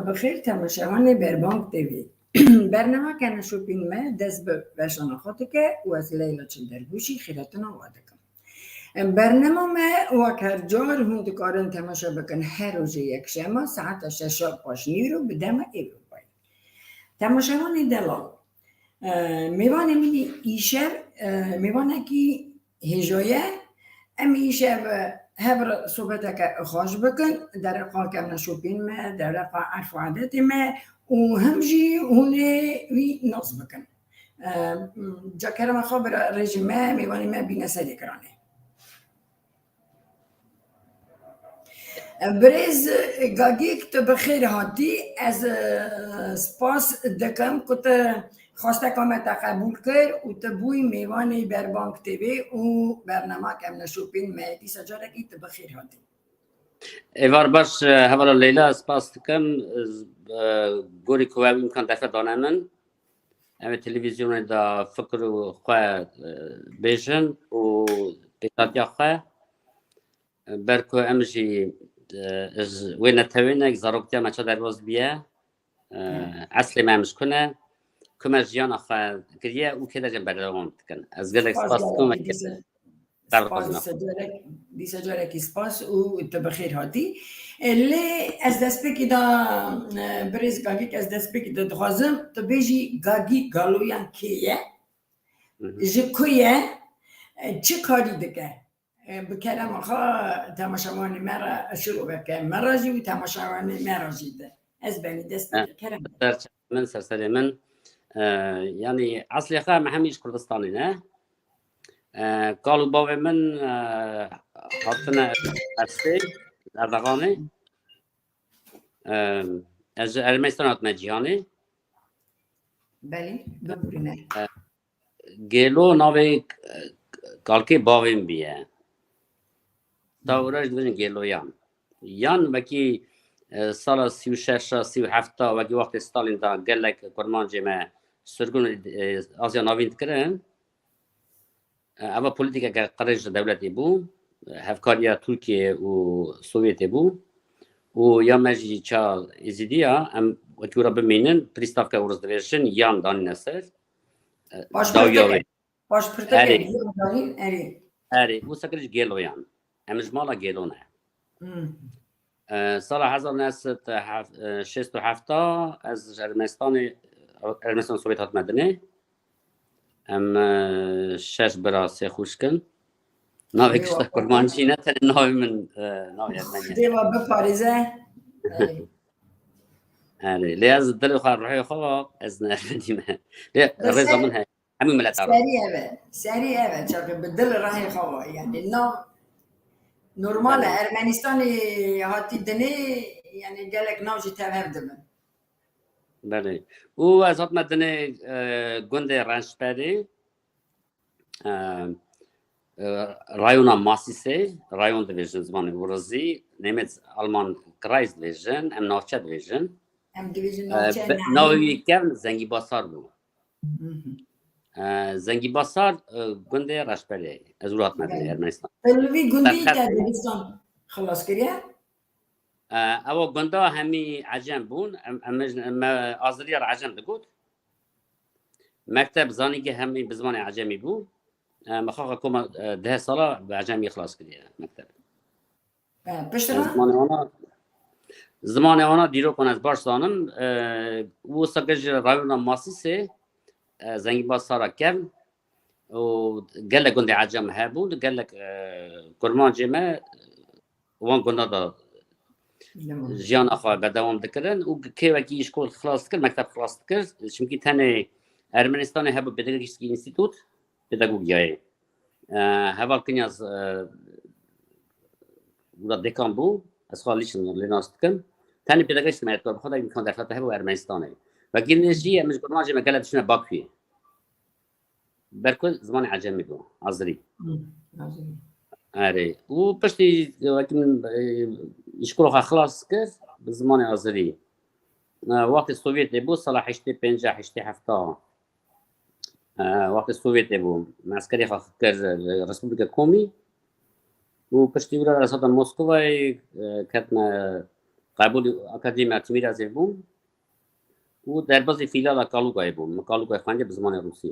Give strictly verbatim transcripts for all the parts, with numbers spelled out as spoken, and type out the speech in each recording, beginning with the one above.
bi xêr temaşevanê Berbank T V. Bernama Kene Şopîn me dest bi veşana xwe dike û ez Leyla Çildergû jî xîretina we dikim. Bernama me wek her car hûn dikarin temaşe bikin her rojê yekşema saeta şeşa paşnîro bi dema Ewropayê. Temaşevanê delal, e, mêvanê min îşev, e, mêvanekî hêja ye. Em îşev hev re sohbeteke xweş bikin, dereqa kevneşopîn me, dereqa erf û adetê me û him jî hûn ê wî nas bikin. E, ca kerema xwe bira rêjê me, mêvanê me bîne ser ekranê. Birêz Gagik, tu bi xêr hatî. Ez, e, spas dikim ku tu xwesteka me te qebûl kir û tu bûyî mêvanê Berbank T V û bernama Kevneşopîn me. Dîsa carekî tu bi xêr hatî. Êvar baş, e, hevala Leyla, spas dikim. E, gorî ku ev îmkan derfet dane min. Em ê televîzyonê de fikr û xwe, e, bêjin û pêşhatiya xwe, e, ber ku em jî, e, ji wê netewê ne, zaroktiya me ça derbas biye, e, eslê me em ji ku ne, ku me jiyana xwe kiriye û kê de jî em berdewam dikin. Ez gelek spas dikim. Spas, dîsa carek, dîsa carekî spas û tu bi xêr hatî. E, lê ez destpêkî de, e, birêz Gagik, ez destpêkî de dixwazim tu bêjî Gagî Galoyan kê ye? Ji ku ye? E, çi karî dike? E, bi kerema xwe temaşevanê me re şiroveke me re jî û temaşevanê me re jî de. Ez benî destpêkê kerem. Ser çavê min, ser serê min. E, yanî eslê xwe me hemî ji Kurdistanê ne. E, kal û bavê min, e, hatine Ersê, Erdeganê. E, ez ji Ermenistan hatime cîhanê. Belê, bibûrîne. E, Gêlo navê, e, kalkê bavê min bûye. Tawra jî dibêjin Gêloyan. Yan wekî, e, sala sî û şeş, sî û heft, wekî wextê Stalin de gelek kurmancê me sirgûn, e, Aziya Navîn dikirin. E, eva polîtîkeke qirêj ji dewletê bû, hevkariya Tirkiyeyê û Sovyetê bû. Û ya me jî ça Êzîdiya, em wekî wira bimînin, prîstavke û riz dibêjin, yan danîne ser, e, Paşpirteke. Dawya wê. Paşpirteke. Erê. Erê. Erê, wisa kir ji Gêloyan. Em ji mala Gêlo ne. Hmm. E, sala hezar neh sed şêst û heft ez ji Ermenistanê, Ermenistan Sovyet hatime dinê. Em, e, şeş bira, sê xwişk in. Navê kişta kurmancî ne, tenê navê min, e, navê Ermenî ye. Xwedê we biparêze. Erê. Erê, lê ez dilê xwe, ruhê xwe, ez ne Ermenî me. Lê rêza min heye. Hemî mileta re. Serî ev e. Serî ev e. Çape bi dil rehê xwe ve. Yani nav normal e. Belê. Ermenistanê hatî dinê, yani gelek nav jî tev hev dibin. Belê. Û ez hatime dinê, e, gundê Renşperê, e, e, rayona Masîsê, rayon dibêjin zimanê Urizî, nêmêt Alman Kreis dibêjin, em navçe dibêjin. Em dibêjin, e, navçe, be-, ne? Navê wî kevn Zengî Basar bû. Mhm. E, Zengî Basar, e, gundê Reşperê. Ez wir hatime dinê Ermenistan. Li vî gundî te dibistan xilas kiriye? E, ewa gunda hemî Ecem bûn. Em, em, me Azeriya re Ecem digot. Mekteb zanîngeh hemî bi zimanê Ecemî bû. E, me xaxa koma, e, deh sala bi Ecemî xilas kiriye mekteb. E, piştre? Zimanê wana, zimanê wana dîrokan ez baş zanim. E, wisa ke ji rayona Masîsê, e, Zengî Basara kevn û gelek gundê Ecem hebûn, gelek, e, kurmancê me wan gunda da jiyana xwe berdewam dikirin û kê wekî îşkol xilas dikir, mekteb xilas dikir. Çimkî tenê Ermenistanê hebû Pedagogiskî Înstîtût Pedagogiyayê. E, heval Kinyaz, e, wira dekan bû, ez xwe lîçin lê nas dikim. Tenê pedagogîk me yetwa, bi xwe de îmkan derfeta hebû Ermenistanê. Wekî nê jî em ji kurmancê me gelek diçûne Bakuyê. Ber ku zimanê Ecemî bû, Azirî. Hı, Azirî. Erê. Û piştî wekî min, e, îşkola xwe xilas kir bi zimanê Azirî. E, wextê Sovyetê bû, sala heştê pênc, heştê heft. E, wextê Sovyetê bû, me eskerê xwe kir, e, Respublika Komî. Û piştî wira ez hatim Moskovayê, e, ketime Qebûlî Akademiya Timîrazê bûm û derbazî fîlala Kalûgayê bûm. Min Kalûgayê xwendiye bi zimanê rûsî.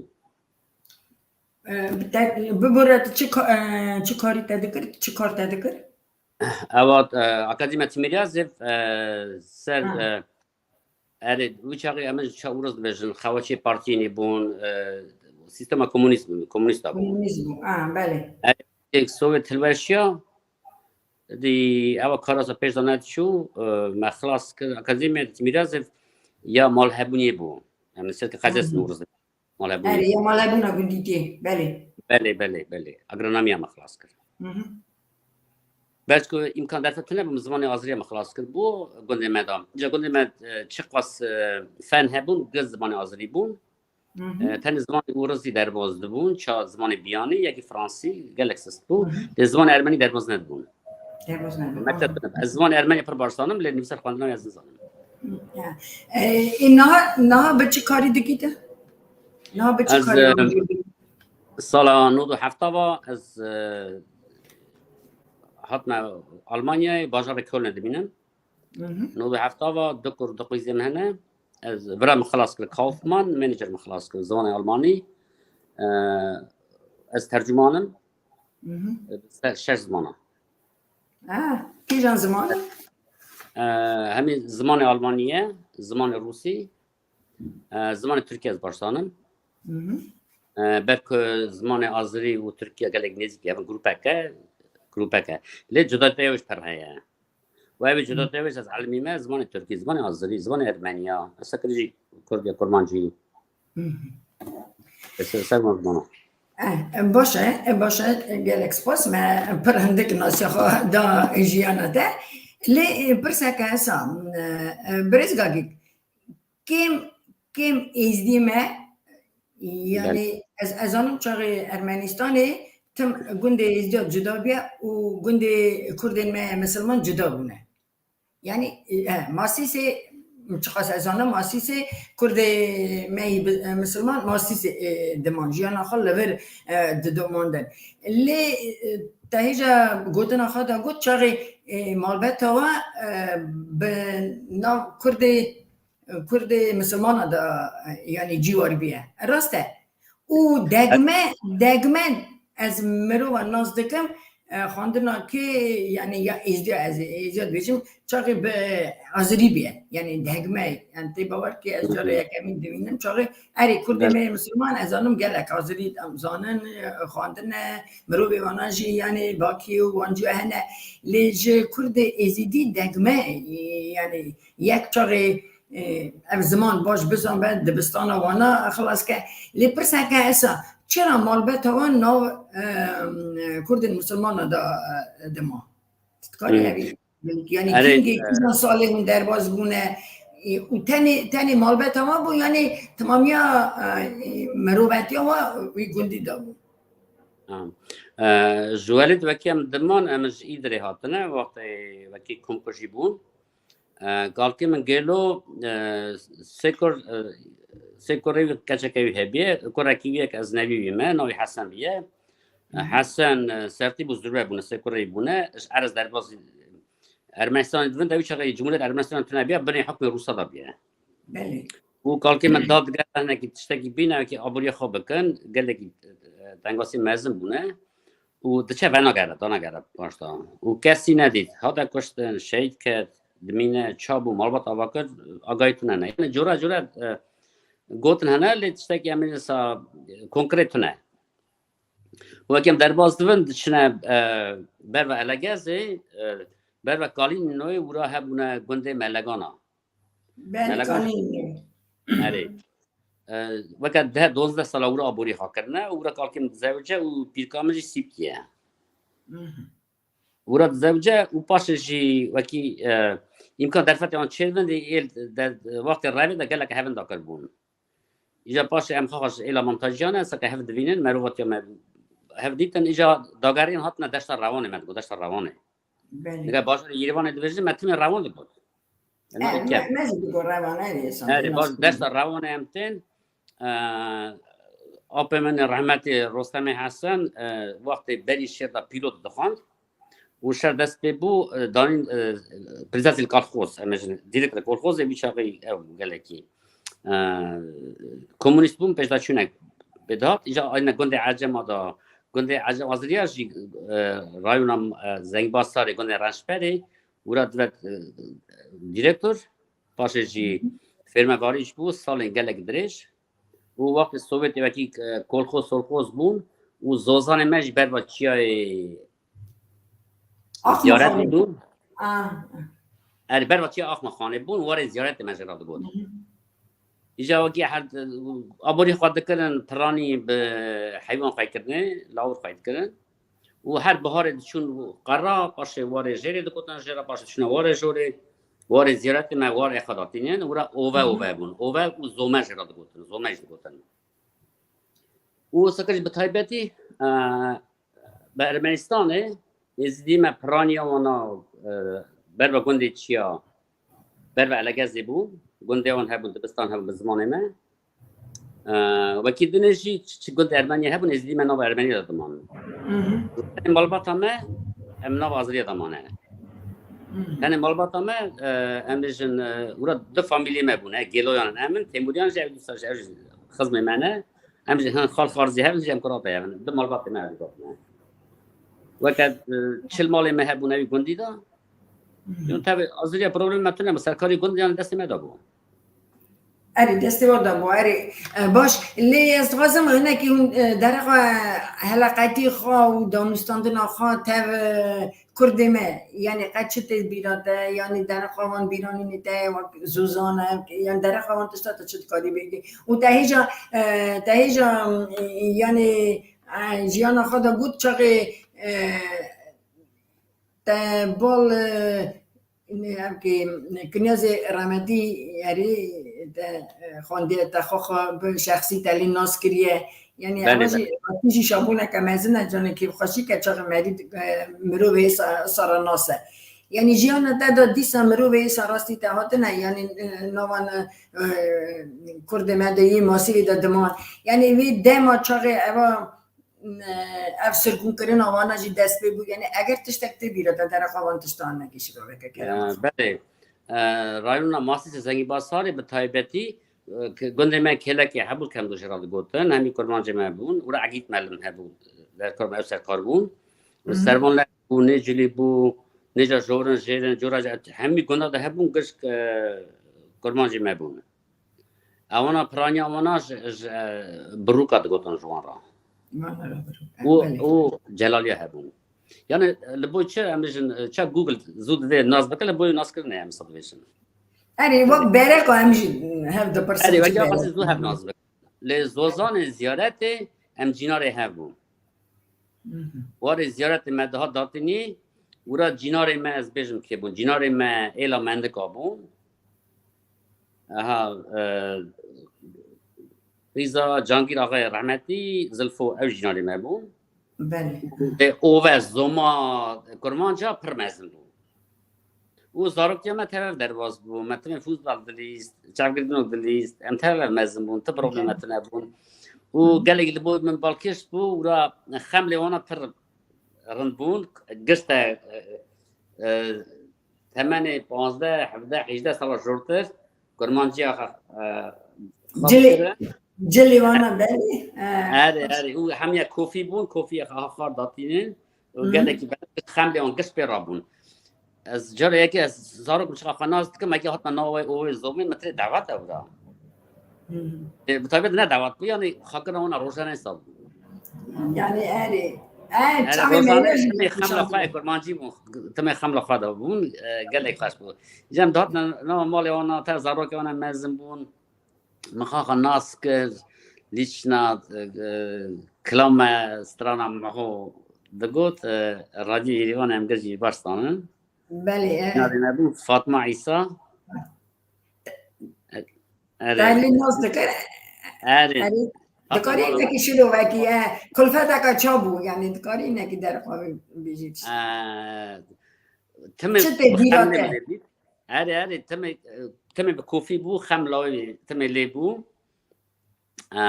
E, bi te-, bibore tu çi ka-, e, çi karî te dikir, çi kar te dikir? Ewa, e, Akademiya Timîrazê, e, ser, Ha. e, erê, wî çaxê em ji ça ûriz dibêjin, xewaçê partiyê bûn, e, sîstema komunîst bûn, komunîsta bûn. Komunîst bûn, ha, belê. Erê, Sovyet hilweşiya, dî ewa karasa pêş de nediçû, e, me xilas kir, Akademiya Timîrazê ya malhebûnê bû. Em li ser ki qedes Hı hı. nûriz. Malhebûnê. Erê, ya malhebûna gundîtiyê, belê. Belê, belê, belê. Agronamiya me xilas kir. Hı hı. Belkî îmkan derfet tune bû, min zimanê azirî me xilas kir. Bû gundê me da. Ca gundê me, e, çiqas, e, fen hebûn, girs zimanê azirî bûn. Hı hı. E, tenê zimanê ûrizî derbaz dibûn, ça zimanê biyanî, yekî fransî, gelek sist bû. Hı hı. Lê zimanê ermenî derbaz nedibûn. Derbaz nedibûn. Mekteb tune. Ez zimanê ermenî pir baş zanim, lê nivîsar xwendina wê ez nizanim. Ya. E, e, niha, niha bi çi karî dikî te? Niha bi çi Ez, karî e, dikî? Sala nod û heft va ez, e, hatime Almanyayê, bajarê Kölnê dimînim. Hı hı. Nod û heft va du kur du qîzê min hene. Ez vira min xilas kir Kaufman, manager min xilas kir, zimanê Almanî. E, ez tercüman im. Hı hı. E, ser şeş zimana. Ah, kîjan ziman e? E, hemî zimanê Almanî ye, zimanê Rûsî, e, zimanê Tirkî ez baş zanim. Hı hı. E, ber ku zimanê Azirî û Tirkî gelek nêzîk e, ev grûpek e, grûpek e. Lê cudatiyê wê ji pir heye. Û ev Hı. cudatiyê wê ez elmî me, zimanê Tirkî, zimanê Azirî, zimanê Ermeniya, ez sekirî jî Kurd ya Kurmancî. Hı hı. Ez ser, ser mezmûna. Eh, baş e, eh, baş e, gelek spas, me pir hindik nasiya xwe da jiyana te. Lê, eh, pirseke hesa, eh, eh, birêz Gagik, kêm, kêm êzdî me, yani Belê. ez, ez zanim çaxê Ermenistanê tim gundê êzdiya cuda bûye û gundê Kurdên me misilman cuda bûne. Yani, e, Masîsê, çiqas ez zanim, Masîsê Kurdê me yî bi-, e, misilman Masîsê, e, diman. Jiyana xwe li vir, e, didomandin. Lê, e, te hêja gotina xwe de got, çaxê, e, malbeta we, e, bi nav Kurdê, Kurdê misilmana de, e, yani cîwar bûye. Rast e? Û degme, degme ez mirova nas dikim, e, xwendina kê, yani ya êzdiya ez ê êzdiya dibêjim, çaxê bi azirî bûye. Yani degme, yani tê bawer kê ez cara yekemîn dibînim, çaxê erê Kurdê me yê misilman ez zanim gelek azirî em zanin, e, xwendine, mirovê wana jî yani bakî û wanciya hene. Lê ji Kurdê êzidî degme, e, yani yek çaxê, e, ev ziman baş bizan be, dibistana wana xilas ke. Lê pirseke esa, çira malbeta wan nav, e, Kurdên misilmana da, e, dima? Dikarî Hmm. evî? Yani Erê, kîngê e, kîjan salê hûn derbas bûne, e, û tenê, tenê malbeta wan bû, yani timamiya, e, mirovetiya wan wî gundî de bû? Ha. E, ji welêt wekî em diman, em ji Îdirê hatine, wextê wekî komkujî bûn. E, kalkê min gelo, e, sê kur, e, sê kurê wî, keçeke wî hebiye, kurekî wî yek eznevî wî me, navî Hesen bûye. E, Hı hı. Hesen, e, sertî bû, zirve bûne, sê kurê wî bûne, ji erez derbas Ermenistanê dibin, de wî çaxê Cumhuriyet Ermenistanê tune bûye, binê hukmê Rûsa de bûye. Belê. Û kalkê min da digere hinekî tiştekî bîne, wekî aboriya xwe bikin, gelekî, e, tengasî mezin bûne. Û diçe venagere, danagere paşta. Û kesî nedît. Hate kuştin, şehîd ket, dimîne, ça bû, malbat ava kir, agahî tune ne. Yani cora cora, e, gotin hene, lê tiştekî em ê sa konkret tune. Wekî em derbas dibin, diçine, e, berve Elegezê, e, berve Kalînînoyê wira hebûne gundê Melegana. Belê, Melegana. Kalînîno. Erê. E, weke deh dozdeh sala wira aborî xwe kirine û wira kalkê min dizewice û pîrka min jî sîpkî ye. Mhm. Wira dizewice û paşê jî wekî, e, îmkan derfetê wan çêdibin, dê êl de, wextê revê de gelek hevin dakir bûn. Îca paşê em xwe xwe ji êla montajiyane, seke hev divînin, merovatiya me hev dîtin, îca dageriyên hatine deşta Rewanê, me digot, deşta Rewanê. Belê. Nika bajarê Yêrîvanê dibêjin, me timê Rewan digot. Em Eh, ê me, kem. me jî digot Rewan, erê, êsan, Erê, nas baş, dikin. Deşta Rewanê em tên, e, apê min rehmetî Rostemê Hesen, e, wextê berî şêr de pîlot dixwend. û şer dest pê bû, e, danîn, e, prezidentê li kolxoz, em ê jin, dîrekt li kolxozê wî çaxê ew bû gelekî, e, komunîst bûn, pêşdaçûnek pê dihat. Îca ayne gundê Ecema da, gundê Ecem Azriya jî, e, rayona, e, Zengbasarê, gundê Renşperê, û ra divet, e, dîrektor, paşê jî fêrmevarî jî bû, salên gelek dirêj. Û wextê Sovyetê wekî, e, kolxoz solxoz bûn û zozanê me jî ber va çiyayê Axma ziyaret Xanê. Bûn. Ah. Erê, ber va çiya Axma Xanê bûn, warê ziyaretê me jê re digot. Hı hı. Îja wekî her, aborî xwe dikirin, piranî bi heywan xwe kirinê, lawir xwe dikirin. Û her biharê diçûn qera, paşê warê jêrê digotin, jê re paşê diçûne warê jorê, warê ziyaretê me, warê xwe datînin, û re ove, hı hı, ove bûn. Ove û zome jê re digotin, zome jî digotin. Û sekir jî bi taybetî, e, bi Ermenistanê, êzidî me piraniya wana, e, ber ve gundê çiya, ber ve Elegezê bû, gundê wan hebûn, dibistan hebûn bi zimanê me. E, wekî dinê jî çi, çi gund Ermeniyê hebûn, êzidî me nava Ermeniyê de diman. Hı hı. Tenê malbata me, em nava Azeriyê de mane. Hı hı. Tenê malbata me, e, em bêjin, e, ura du famîlê me bûne, Gêloyan em in, Têmûriyan jî ew dîsa jî ew jî xizmê me ne. Em jî hin xal xarzî hev jî em kurata hev in. Du malbatê me ev digot me. Weke, e, çil malê me hebûne wî gundî de. Hı hı. Yon tabi Azeriya problem me tune, serkarî gund yan destê me de bû. Erê, destê we de bû, erê. E, baş, lê ez dixwazim hinekî hûn, e, derexa heleqetî xwe û danûstandina xwe tev, e, kurdê me, yanî qet çi tê bîra te, yanî derexa wan bîranînê te, wek zozan e, yanî derexa wan tişta te çi dikarî bêgî. Û te hêja, e, te hêja, e, yanî, e, jiyana xwe de got çaxê, e, te bal, e, ev ki, Kinyazê Remetî erê te, e, xwendiye te xwe xwe bi şexsî te lê nas kiriye. Yanî Belê, eva jî belê. Rastî jî şabûneke mezin e, canê kêfxweşî ke çaxê merî, e, mirovê sa-, sara nas e. Yanî jiyana te de dîsa mirovê êsa rastî te hatine, yanî, e, navan, e, kurdê me de yê masîvê de diman. Yanî vê dema çaxê eva, e, ev sirgûnkirina wana jî dest pê bû. Yanî eger tiştek tê bîra te derexa wan tiştan nekê şiroveke kerem. E, belê. E, rayona Masîsê Zengîbasarê bi taybetî, e, ki gundê me kêlekê hebû, kem dû jê re digotin, hemî kurmancê me bûn, û re Egît Melim hebû, derkar me ew serkar bûn. Hı hı. Servan Lek bû, Nêcilî bû, Nêca Jorin, Jêrin, Coraca, hemî gunda de hebûn, gişk, e, kurmancê me bûn. Ewana piraniya wana ji, ji, e, birûka digotin ji wan re. Wana re birûk. Û, belê. Û Celaliya hebûn. Yani li bo çi em bijin, e, çi Google zû divê nas bike, li bo naskirinê em sed dibêjin. Erê, wek bereqa em jî hev dipirsin. Erê, wek ya xasî zû hev nas bike. Lê zozanê ziyaretê em cînarê hev bûn. Hı hı. Warê ziyaretê me dihat datinî, û ra cînarê me ez bêjim kê bûn. Cînarê me êla Mendika bûn. Aha, e, Rîza Cangîr Axayê rehmetî, Zilfo ew jî cînarê me bûn. Belê. Ê, ove, zoma, kurmanca pir mezin bû. Û zarokiya me tev ev derbas bû. Me timê futbol dilîst, çavgirtino dilîst. Em tev ev mezin bûn. Ti probleme tune bûn. Û gelek li bo min balkêş bû. Û ra xemlê wana pir rind bûn. Gişte, e, e, temenê panzdeh, hevdeh, hêjdeh sala jortir. Kurmanciya, e, Cilê, cilê wana belê. E, erê, erê. Û hemiya kofî bûn, kofî xar datînin. Û gelekî belê xemlê wan giş pê rabûn. Ez cara yekê ez zarok min çiqa xwe nas dikim, yekê hatme nava wê owê zomê, min tirê dawet ew da. Hı. E, bi taybet ne dawet bû, yani xakirina wana rojane sal bû. Yani erê. E, erê, çavê rojane meywe jî timê xemla xwe, kurmancî bûn, timê xemla xwe da bûn, e, gelek xweş bû. Cem dihatne nava malê wana, te zarokê wana mezin bûn. Min xwe nas kir, lîçna, e, kilame strana Miho digot, e, Radyo Êrîvan em gir jî baş zanin. Belê, e. Navê me bû Fatma Îsa. E, erê. Te lê nas dikir? Erê. Erê. Dikarî nekî şirovekî, e, kulfeteka ça bû, yani dikarî nekî derxwe bêjî tişt. E, timê çi tê bîra te? Erê, erê, timê, timê bi kofî bû, xem lawê timê lê bû. E,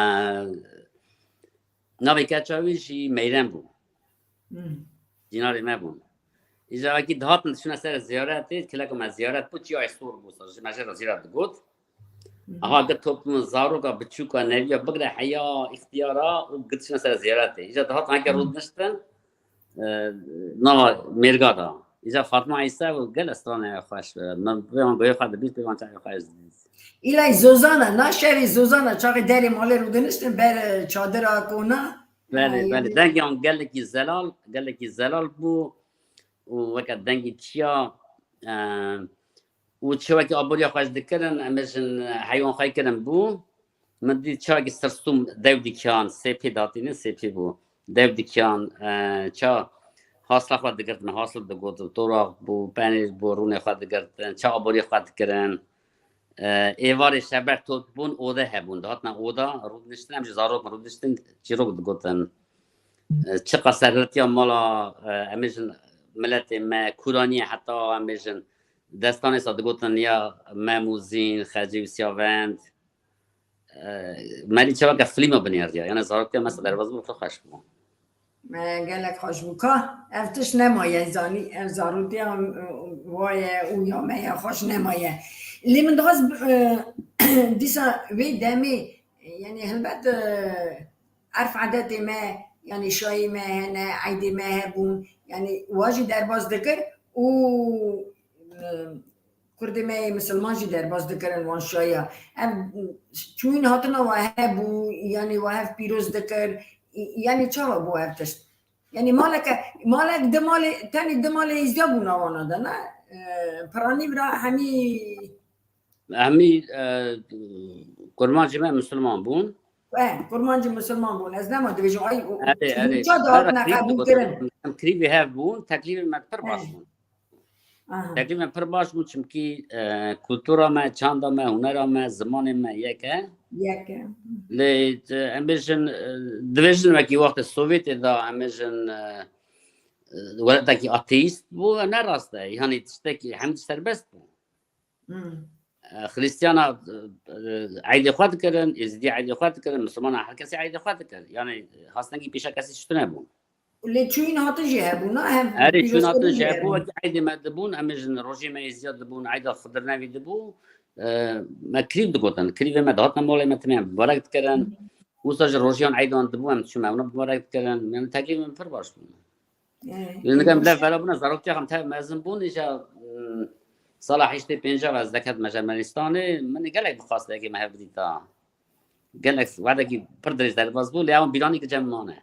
navê keça wî jî Meyrem bû. Hmm. Cînarê me bûn. Îja wekî dihatin diçûne ser ziyaretê, kileka me ziyaret bû, çiyayê sor bû, ji me jê re ziyaret digot. Aha, gir toplûm, zaroka, biçûka, neviya, bigire heya, îxtiyara û gir diçûne ser ziyaretê. Îja dihatin heke rûdiniştin, e, nava mêrga da. Îja Fatma Îsa û gel stranê xweş, e, min pê wan goyê xwe dibîst, pê wan çavê xwe ez dibîst. Îlay Zozana, na şerî Zozana, çaxê derê malê rûdiniştin ber, e, çadira kona. Belê, Ay, belê. Dengê wan gelekî zelal, gelekî zelal bû û weke dengê çiya, e, û çi wekî aboriya xwe ji dikirin, em bêjin heywan xwe kirin bû. Min dî çawekî sirsûm dew dikiyan, sêpê datînin, sêpê bû. Dew dikiyan, e, ça hasla xwe digirtin, hasil digotin, toraq bû, penêr bû, rûnê xwe digirtin, ça aboriya xwe dikirin. E, êvarê şeber tot bûn, ode hebûn. Dihatina oda, rûdiniştin, em ji zarok rûdiniştin, çîrok digotin. E, çiqa serhiltiya mala, e, em bêjin miletê me, kûraniyê heta em bêjin destanê sa digotin ya Mem û Zîn, Xecî û Siyavend. E, me lî çeweke filma binêriya. Yani zaroktiya me sa derbas bû, xweş bû. Me gelek xweş bû. Ka ev tişt nemaye, zanî, ev zarotiya, e, waye û ya me ya xweş nemaye. Lê min dixwest, e, dîsa vê demê, e, yani helbet, e, erf edetê me, yani şayê me hene, eydê me hebûn, yani wa jî derbas dikir û, e, Kurdê me yê misilman jî derbas dikirin wan şayiya. Ev çûyîn hatina wa hebû, yanî wa hev pîroz dikir, yanî çawa bû ev tişt? Yanî maleke, malek di malê, tenê di malê êzdiya bûna wana de, ne? E, piranî vira hemî Hemî, e, kurmancê me misilman bûn. E, kurmancê misilman bûn. Ez nema dibêjim, ay, Erê, erê. Çawa dihatine qebûl kirin? Em krîvê hev bûn, teklîfê me pir baş bûn. Aha. Teklîfê me pir baş bûn, çimkî, e, kultura me, çanda me, hunera me, zimanê me yek e. Yek e. Lê, e, em bêjin, e, dibêjin wekî wextê Sovyetê de, em bêjin, e, e, welatekî ateîst bû, ne rast e. Yanî tiştekî hemî serbest bû. Hmm. E, Xrîstiyana, e, e, eydê xwe dikirin, Êzidî eydê xwe dikirin, Misilmana her kesî eydê xwe dikir. Yanî, e, hastengî pêşa kesî çi tune bû. Lê çûyîn hatin jî hebûna, hem Erê, çûyîn hatin jî hebû, wekî eydê me dibûn, em ê jin rojê me Êzidiya dibûn, eyda Xidirnevî dibû, e, me krîv digotin, krîvê me dihatin molê me, timê em bibarek dikirin. Wisa ji rojiyan eydan dibû, em diçûn, em bibarek dikirin. Yani teklîfê min pir baş bûn. Lê nika em lev bela bûne, zaroktiya xwe em tev mezin bûn, îja, mm, sala heştê pênc ve ez derketim ji Ermenistanê, min gelek bixwast yekê me hev bidîta. Gelek wedekî pir dirêj derbas bû, lê ewan bîranî ki cem mane.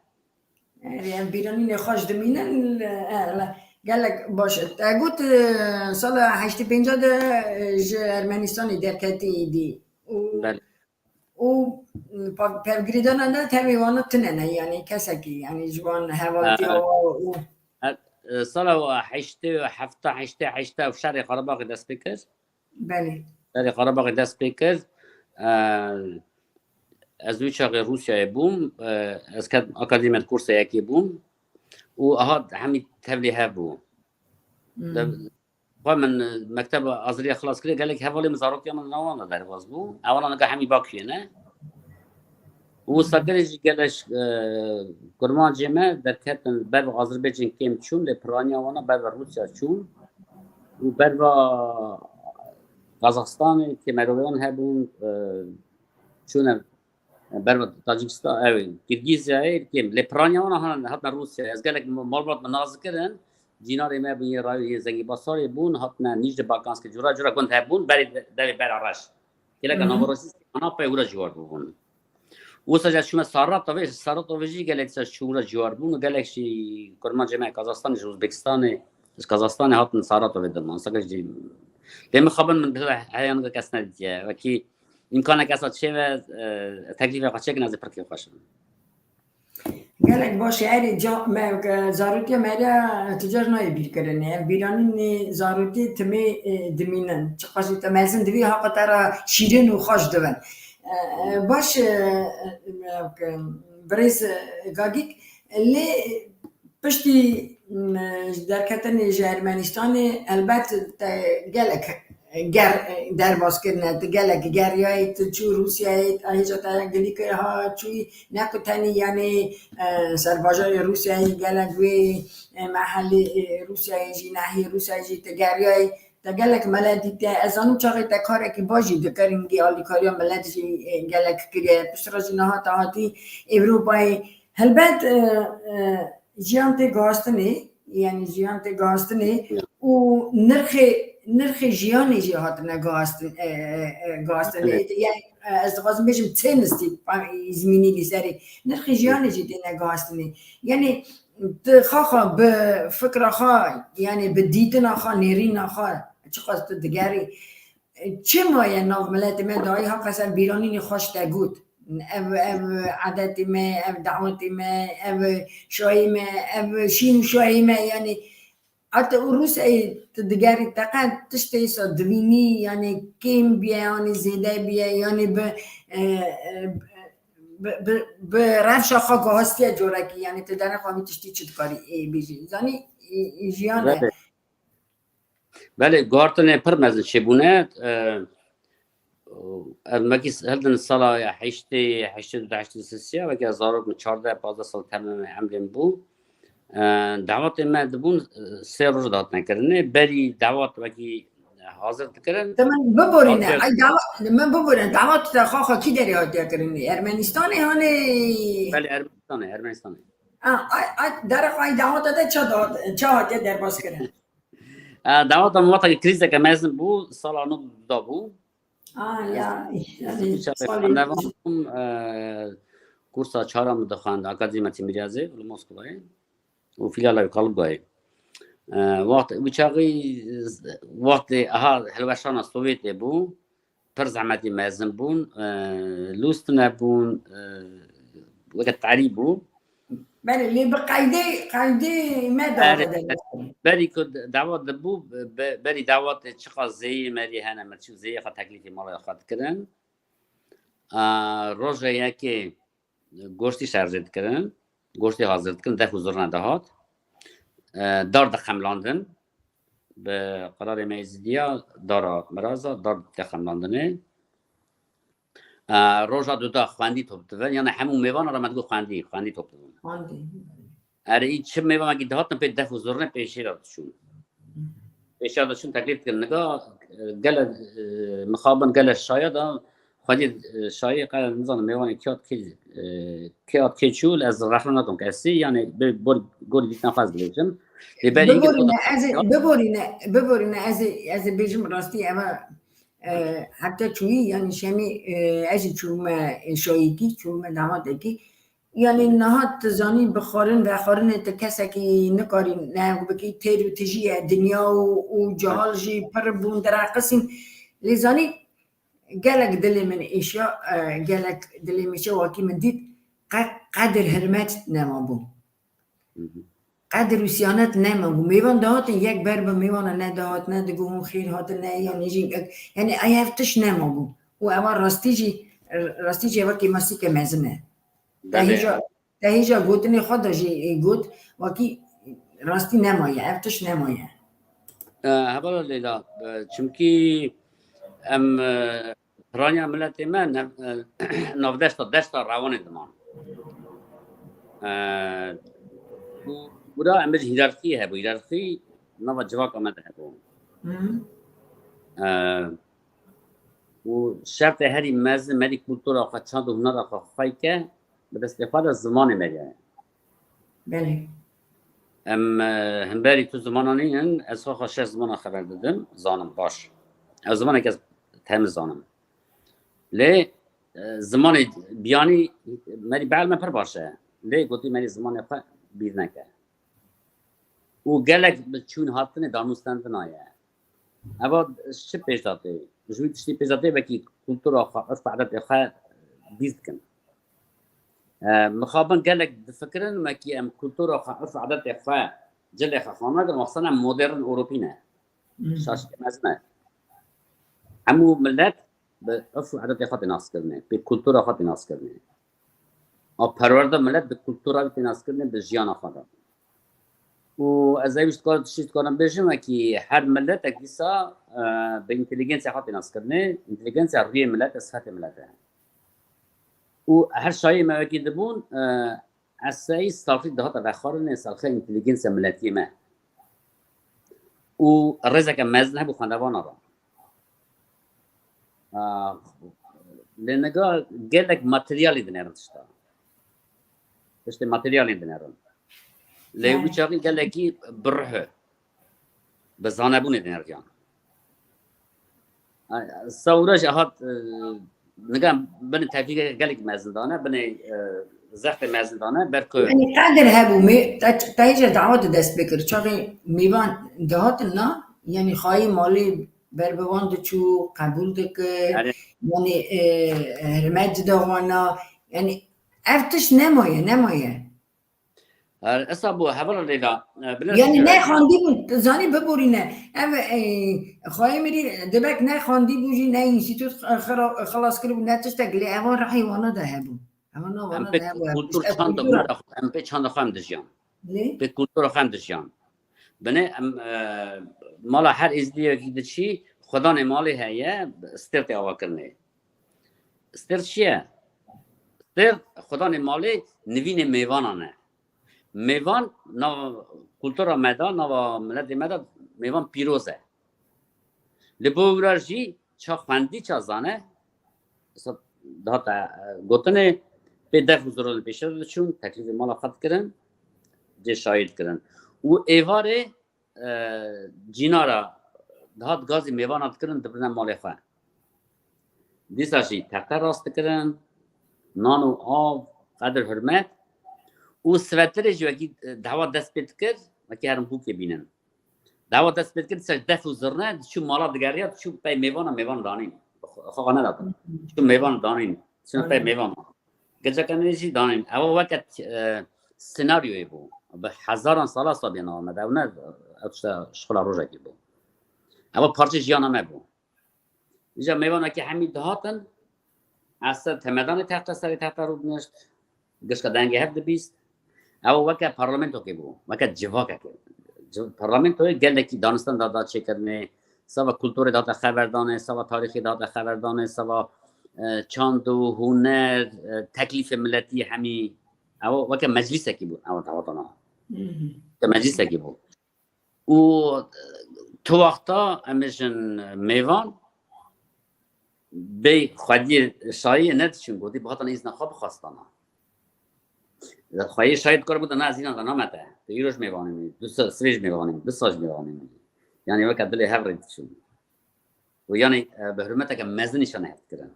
Erê, em bîranînê xwe ji dimînin, e, le, gelek baş e. Te got, e, sala heştê pênc de, e, ji Ermenistanê derketî îdî. Û Belê. Û, pa-, pevgirêdana de tevê wana tune ne, yani kesekî, yani ji wan hevaltiya E, û e, e, sala wa heştê, hefta, heştê, heşta şerê Xarabaxê dest pê kir. Belê. Şerê Xarabaxê dest pê kir. E, ez wî çaxê Rûsyayê bûm. E, ez ket akademiya kursa yekê bûm. Û aha hemî tevlî hev bû. Hmm. De, Xwe min, e, mekteba Azeriya xilas kiriye, gelek hevalê min, zarokiya min nawan de derbas bû. Ewana nika hemî Bakuyê ne. Û wisa kirê jî gelek, e, kurmancê me derketin ber bi Azerbaycan kêm çûn, lê piraniya wana ber bi Rûsya çûn. Û ber bi Kazaxstanê kê meroyan hebûn, e, çûne Ber bi Tacikistan, ew, Kirgîzyayê kêm. Lê piraniya wan han-, hatina Rûsyayê. Ez gelek malbat min nas dikirin. Cînarê me bûn, yê rayî, yê Zengîbasarê bûn, hatine Nîjdi Bakanskê, cura cura gund hebûn, berê de-, devê bera reş. Kêleka Hı hı. Naverosî Kanapê wira ciwar bûbûn. Wisa ez çûme Saratovê, Saratovê jî gelek ser çû wira ciwar bûn û gelek jî kurmancê me Kazaxstanê, ji Uzbekistanê, ji Kazaxstanê hatin Saratovê diman. Saka jî lê min xabin min dil heyan kes nedîtiye. Wekî Îmkanek esa çêve, e, teklîfê xwe çêkin, ez ê pir kêfxweş im. Gelek baş e. Erê, ca-, me, e, zarotiya me de tu car nayê bîrkirinê. Ev bîranînê zarotî timê, e, dimînin. Çiqas jî te mezin divî, haqa te re şîrin û xweş dibin. E, e, baş, e, e, e, birêz, e, Gagîk, lê piştî, m, ji derketinê ji Ermenistanê, helbet te gelek ger derbas kirine. Tu gelek geriyayî, tu çû Rûsyayê, hêja te gilî kir, ha çûyî, ne ku tenî, yanî, e, serbajarê Rûsyayê gelek wê, e, mehelê, e, Rûsyayê jî, nehiyê Rûsyayê jî tu geriyayî, te gelek mele dîtiye. Ez zanim çaxê te karekî baş jî dikir, hingî alîkariya milet jî, e, gelek kiriye. Piştre jî niha te hatî Ewropayê. Helbet, e, e, jiyan tê guhastinê, yanî jiyan tê guhastinê û nirxê, nirxê jiyanê jî hatine guhastin-, e, e, e, guhastinê. Evet. Yanî, e, ez dixwazim bêjim çê nistî, e, zimînî li serê. Nirxê jiyanê jî têne guhastinê. Yanî, tu xaxa bi fikra xwe, yanî bi dîtina xwe, nêrîna xwe, çiqas tu digerî, çi maye nav miletê me de, ay haqe ser bîranînê xwe ji te got. Ev, ev edetê me, ev dawetê me, ev şayê me, ev şîn û şayê me, yanî, heta û Rûsyayê tu digerî, te qet tiştê sa divînî, yanî kêm biye, yanî zêde biye, yanî bi, e, e, bi, bi, bi rewşa xwe guhastiye corekî, yanî tu derheq wî tiştî çi dikarî, ê, bêjî? Zanî, ê, ê, jiyan e. Belê. Belê, guhartinê pir mezin çêbûne. E, ev mekî hildin sala ya heştê, heştê du, heştê sisiya, weke zarok min çardeh, pazdeh sal temamê emrê min bû. E, dawetê me dibûn, e, sê roj dihatine kirinê. Berî dawet wekî hazir dikirin. Te min biborîne, Hazir. Ay dawet, min biborîne, dawet te xwe xwe kî derê hatiye kirinê? Ermenistanê hanê? Belê, Ermenistanê, Ermenistanê. Ha, ay, ay, derek ay daweta de ça da-, ça hatiye derbas kirin? E, daweta min wextekî krîzeke mezin bû, sala nû da bû. Ah, ya, yanî, Çaxê salê xwendevan bûm, e, kursa çara min dixwend, Akademiya Tîmîryazê li Moskovayê û fîlala wî Kalıbgayê. E, wext, wî çaxî, wextê, aha, hilweşana Sovyetê bû, pir zehmetî mezin bûn, e, lûst nebûn, e, weke tarî bû. Belê, lê bi qeydê, qeydê me Erê, dawete de. Berî ku dawa dibû, be-, berî dawetê çiqas zêyê merî hene, me çû zêyê xwe teklîfê mala xwe dikirin. A, roja yekê goştî şerjê dikirin, goştî hazir dikirin, def û zurna dihat. E, dar dixemlandin. Bi qerarê me Êzidiya dara miraza, dar dixemlandinê. E, roja duda xwendî top dibin, yani hemû mêvana re me digot xwendî, xwendî top dibin. Xwendî. Erê, î çi mêvanekî dihatin pê def û zurnê pêşî re diçûn. Pêşiya diçûn teklîf dikin. Nika, e, gele, e, mixabin gele şaya da, xwedî, e, şayê qe nizanim mêvanê kê hat kê, e, kê hat kê çû, ez rexne nakim kesî, yani bi bor-, gorî dîtina xwe ez dibêjim. Lê berî hingê Biborîne, xwe ez ê, biborîne, biborîne, ez ê, ez ê bêjim rastî eva, e, heta çûyî, yani şemî, e, ez jî çûme, e, şayîkî, çûme damatekî. Yanî niha tu zanî bi xwarin vexwarinê tu kesekî nikarî neheq bikî, têr û tijî ye dinya û, û cihal jî pir bûn direqisîn. Lê zanî gelek dilê min êşiya, e, gelek dilê min êşiya wekî min dît qe-, qedir hirmet nema bû. Hı hı. Qedir û siyanet nema bû. Mêvan dihatin yek ber bi mêvana nedihat, ne digot hûn xêr hatin, ne yanî jî, yanî ev tişt nema bû. Û eva rastî jî, rastî jî eva kêmasîke mezin e. Te Belê. hêja, te hêja gotinê xwe de jî, e, got, wekî rastî nemaye, ev tişt nemaye. E, hevala Leyla, e, çimkî em, e, piraniya miletê me ne-, e, navdeşta deşta rewanê diman. E, û, û da em bêjin hîrarxî hebû, hîrarxî nava civaka me de hebû. Hı. E, û şertê herî mezin merî kultura xwe, çand û hunera xwe xwey ke, bi destê xwe de zimanê me ye. Belê. Em, e, hemberî tu zimanan nînin, ez xwe xwe şeş zimana xeber didim, zanim baş. Ev zimaneke ez temiz zanim. Lê, e, zimanê biyanî merî behl me pir baş e. Lê gotî merî zimanê xwe bîr neke. Û gelek bi çûn hatinê danûstendina ye. Eva çi pêş de tê? Ji wî tiştî pêş de tê, wekî kultura xwe, urf û edetê xwe bîr dikin. E, mixabin gelek difikirin, wekî em kultura xwe, urf û edetê xwe cilê xwe xwe nakin, wexsan em modern Ewropî ne. Hmm. Şaşkê mezin e. Hemû milet bi urf û edetê xwe tê naskirinê, bi kultura xwe tê naskirinê. A perwerde milet bi kultura wî tê naskirinê, bi jiyana xwe de. û ez ê wî tiştî dikarim bêjim, wekî her miletek dîsa, e, bi înteligensiya xwe tê naskirinê, înteligensiya rûyê milet e, sifetê milet e. Û her şayê me wekî dibûn, e, eseyî salxî dihate vexwarinê, salxê înteligensiya miletiyê me. Û rêzeke mezin hebû xwendevana re. A, lê niga gelek materyalî dinêrin tişta. Tiştê materyalî dinêrin. Lê wî çaxî gelekî bi ruh e. Bi zanebûnê dinêriyan. Sewre jî hat, e, niga binê tevlîgeke gelek mezin dane, binê, e, zextê mezin dane, ber ku Yani qedir hebû, me, te, te hêja dawa de dest pê kir. Çaxê mêvan dihatin na, yani xayê malê ber bi wan diçû, qebûl dikir. Yani, yani, e, hurmet dida wana. Yani ev tişt nemaye, nemaye. Her esa bû, hevala Leyla, e, bilirsin Yani ki ne xwendî bû, zanî biborîne. Ev, e, xwayê mirî dibek ne xwendî bû jî, ne înstîtût xira-, xilas kiribû, ne tiştek, lê evan rehî wana de hebû. Evan na Em wana pê de hebû, hebû. kultur Îşte çanda kultura. Xwe, em pê çanda xwe em dijiyan. Lê? Pê kultura xwe em dijiyan. Binê em, e, mala her êzdiyekî diçî, xwedanê malê heye, stêr tê avakirinê. Stêr çi ye? Stêr xwedanê malê nivînê mêvanan e. Mêvan nava kultura me de, nava miletê me de mêvan pîroz e. Li bo wira jî ça xwendî, ça zane, dihate, e, gotinê, pê def û zironê pêşe diçûn, teklîfê mala xwe dikirin, cê şayî dikirin. Û êvarê, e, cînara dihat gazî mêvana dikirin, dibirine malê xwe. Dîsa jî texte rast dikirin, nan û av, qedir hurmet û sivetirê jî wekî, e, dawa dest pê dikir, wekî herin bûkê bînin. Dawa dest pê dikir, dîsa def û zirne, diçû mala digeriya, diçû pey mêvana, mêvan danîn. Xwe, xwe nedatin. Diçû mêvan danîn. Diçû pey mêvan. Geceke nê jî danîn. Ewa weke, e, senaryoyê bû. Bi hezaran sala sabiyê nava me de. Ew ne, ew tişta şixula rojekê bû. Ewa parçe jiyana me bû. Îja mêvanekî hemî dihatin, ez ser temedanê texte, serê texte rûdinişt, gişka dengê hev dibîst. Ew weke parlamentokê bû, weke civakekê. Civ-, parlamentoyê gelekî danistan dada çêkirinê, sava kulturê date xeberdanê, sava tarîxê date xeberdanê, sava, e, çand û huner, e, teklîfê miletî hemî. Ew weke meclîsekî bû, ew dawatana. Weke meclîsekî bû. Û, e, tu wexta em bêjin mêvan, bê xwediyê şayiyê nediçin, gotî, bihatan îzna xwe bixwestana. Xweyê şayî dikar bû, na ez înan de namete. Tu îroj mêvanê min, du sa-, sibê jî mêvanê min, du sal jî mêvanê min. Yani weke dilê hev rê diçin. Û yani, e, bi hurmeteke mezin nîşane hev dikirin.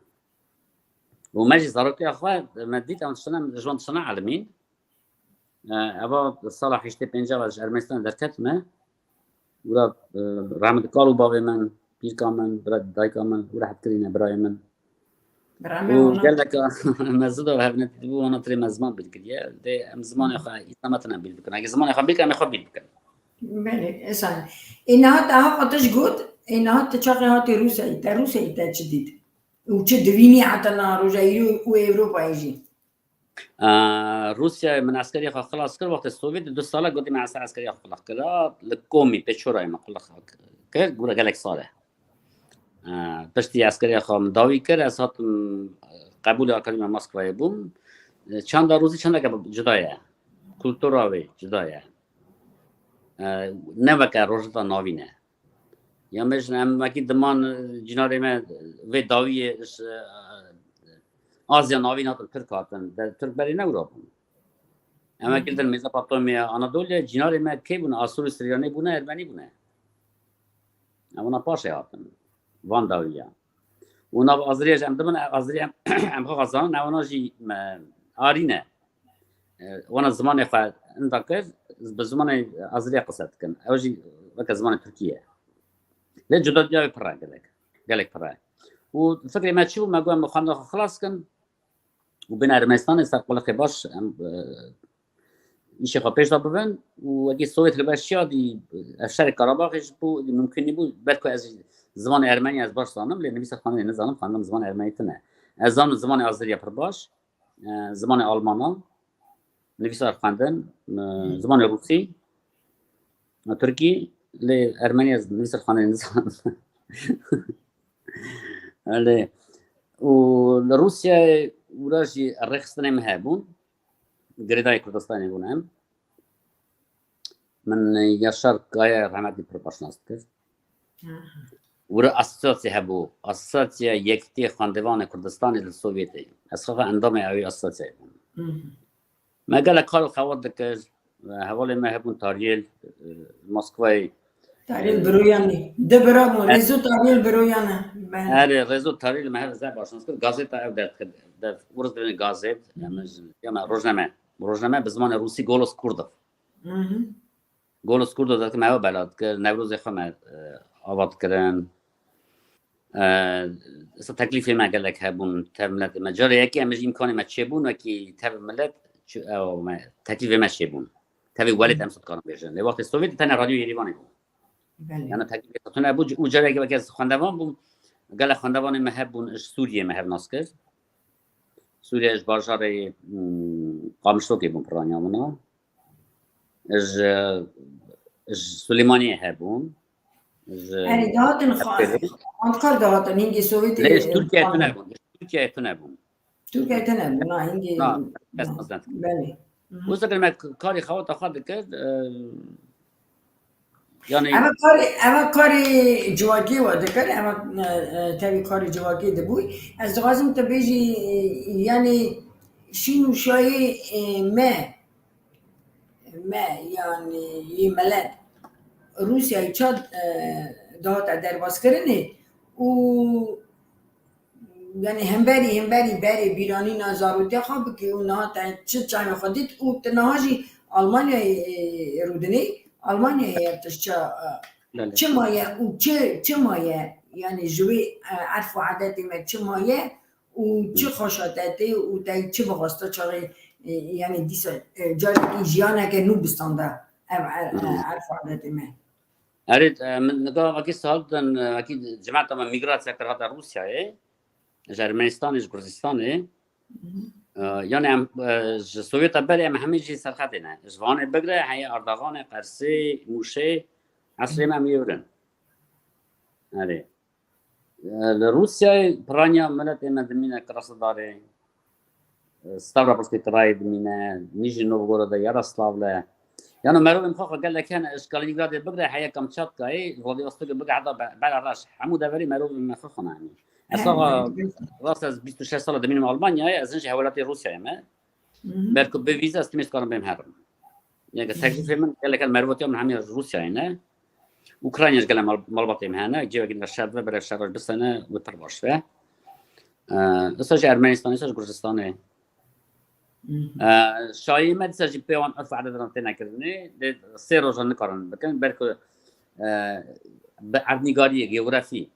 Û me jî zarokiya xwe, me dît, em tiştine, ji wan tiştine elimîn. E, eva sala heştê pênc ve ji Ermenistanê derketime. Wira, e, rehmet kal û bavê min, pîrka min, bira dayka min, wira hetkirîne birayê min. Û geleka me zida hev nedîtibû, wana tirê me ziman bîr kiriye. Dê em zimanê xwe îslametinan bîr bikin. Ege zimanê xwe bîr kirin, em ê xwe bîr bikin. Belê, esa. Ê niha te ha qatiş got, ê niha te çaxê hatê Rûsyayê, te Rûsyayê te çi dît? Û çi divînî heta niha roja îro û Ewropayê jî? Aa, Rûsyayê min eskeriya xwe xilas kir, wextê Sovyetê du sala gotî me esa eskeriya xwe xilas kir. Aa, li Komî, Pêçorayê me xilas kir, gura gelek sal e. Aa, piştî eskeriya xwe min dawî kir, ez hatim, qebûlê Akademiya Moskovayê bûm. Çanda Rûsî çandeke cuda ye. Kultura wê cuda ye. Aa, ne weke Rojhilata Navîn e. Ya me jin em wekî diman, e, cînarê me, e, vê dawiyê ji, e, Azya Navîn hatin, Tirk hatin. De Tirk berê ne wira bûn. Em wekî li Mezopotamya, Anadolya, cînarê me kê bûne? Asûrî, Siryanê bûne, Ermenî bûne. Em wana paşê hatin. Van dawiya. Û nav Azeriya jî em dibin, Azeriya em xwe xwe zanin, ewana jî me arî ne. E, wana zimanê xwe inda kir, bi zimanê Azeriya qise dikin. Ew jî weke zimanê Tirkî ye. Lê cuda cuda wê pir e gelek. Gelek pir e. Û fikrê me çi bû? Me got em xwendina xwe xilas kin û bên Ermenistanê ser qulixê baş em, e, îşê xwe pêş de bibin û wekî Sovyet li ber şiya dî ev şerê Karabaxê jî bû, dî mimkun nîbû, ber ku ez zimanê Ermenî ez baş zanim, lê nivîsa xwendinê nizanim, xwendim zimanê Ermenî tune. Ez zanim zimanê Azeriya pir baş, e, zimanê Almana, nivîsa xwendin, e, zimanê Rûsî, Tirkî, lê Ermenî ez nivîsirxaneyê nizanim. Lê û li Rûsyayê wira jî rêxistinê min hebûn. Girêdayî Kurdistanê bûn em. Min Yaşar Kaya rehmetî pir baş nas dikir. Wira asosyasyê hebû, Asosyasyaya Yekîtiyê Xwendevanê Kurdistanê li Sovyetê. Ez xwe endamê ewî asosyasyayê bûm. Me gelek kar û xewat dikir. Hevalê me hebûn tariyê, e, Moskwayê. Tariyê Biroyanê. Di bira bûn. E- Rêzo tariyê Biroyanê. Ben. Erê, Rêzo tariyê me her zeh baş nas kir. Gazeta ev derdikir. Dev, Uruz dilê gazet. Em ji, ya me rojname. Rojname bi zimanê rûsî Golos Kurdov. Golos Kurdov derdikir, me ew bela dikir. Newrozê xwe me, e, ava dikirin. E, esa teklîfê me gelek hebûn tev miletê me. Carê yekê em ji îmkanê me çêbûn, wekî tev milet çi-, ew me, teklîfê me çêbûn. Tevî welêt em dikarin bêjin. Lê wextê Sovyetê tenê Radyo Yerîvanê bû. Belê. Yani teklîfê tune bû. Û carekê wekî ez xwendevan bûm, gelek xwendevanê me hebûn, ji Sûriyê me hev nas kir. Sûriye ji bajarê, hmm, Qamişlokê bûn piraniya min a. Ji, ji Silêmaniyê hebûn. Ji Erê, dihatin xwe-, Heptêrê. Xwendkar dihatin, hingê Sovyetê, Lê ji Tirkiyeyê tune bûn. Ji Tirkiyeyê tune bûn. Tirkiyeyê tune bûn, na, hingê, Na, kes na. Mezin. Belê. Wisa kir me karê xewata xwe dikir, e, yani Eva karê, eva karê civakê we dikir, eva, e, e, tevî karê civakê dibû. Ez dixwazim tu bêjî, e, yani şîn û şayê, e, me, me, yani yê milet Rûsyayê çad, e, dihate derbazkirinê û yani hemberî, hemberî berê bîranîna zarotiya xwe bikî û niha te çi çavê xwe dît û tu niha jî Almanyayê, e, rûdinî, Almanyayê ev tişt ça, e, Belê. Çima ye û çi, çima ye? Yani ji wê, e, erf û adetê me çima ye û çi Hı. xweşa te tê û te çi bixwesta çaxê, e, yani dîsa, e, carekî jiyaneke nû bistanda ev er-, e, Hı. erf û adetê me? Erê, e, min nika wekî sal din, e, wekî cemata me mîgrasya kir hate Rûsyayê, ji Ermenistanê, ji Kurdistanê. E, yani em, e, ji Sovyeta berê em hemî jî serxetê ne. Ji Vanê bigre heye Ardaxanê, Qersê, Mûşê, eslê me em yê wir in. Erê. E, li Rûsyayê piraniya miletê me dimîne Krasnodarê, e, Stavropolskê Kirayê dimîne, Nîjnî Novgorodê, Yaroslavlê. Yano merovên xwe xwe gelek hene, ji Kalinîngradê bigre heye Kamçatkayê, Vladivostokê bigre heta Be-, Belareş. Hemû deverê merovên me xwe xwe ne hemî. He, Esa he. Rast ez bîst û şeş sala dimînim Almanyayê, ez hin jî hewelatê Rûsyayê me. Hı hı. Belku bi vîze ez timî dikarim bêm herim. Yani teklifê min gelek merivatiya min hemî Rûsyayê ne. Ukrayna ji gelek mal-, malbatê min hene. Cihekî de şer ve, berek şer bisene ve pir baş ve. Ee, esa ji Ermenistanê, esa ji Gurcistanê. Hı hı. Ee, şayî me dîsa jî pê wan irf adetran têne kirinê. Lê sê rojan nikarin bikin. Belku, e, bi erdnîgariyê, geografî.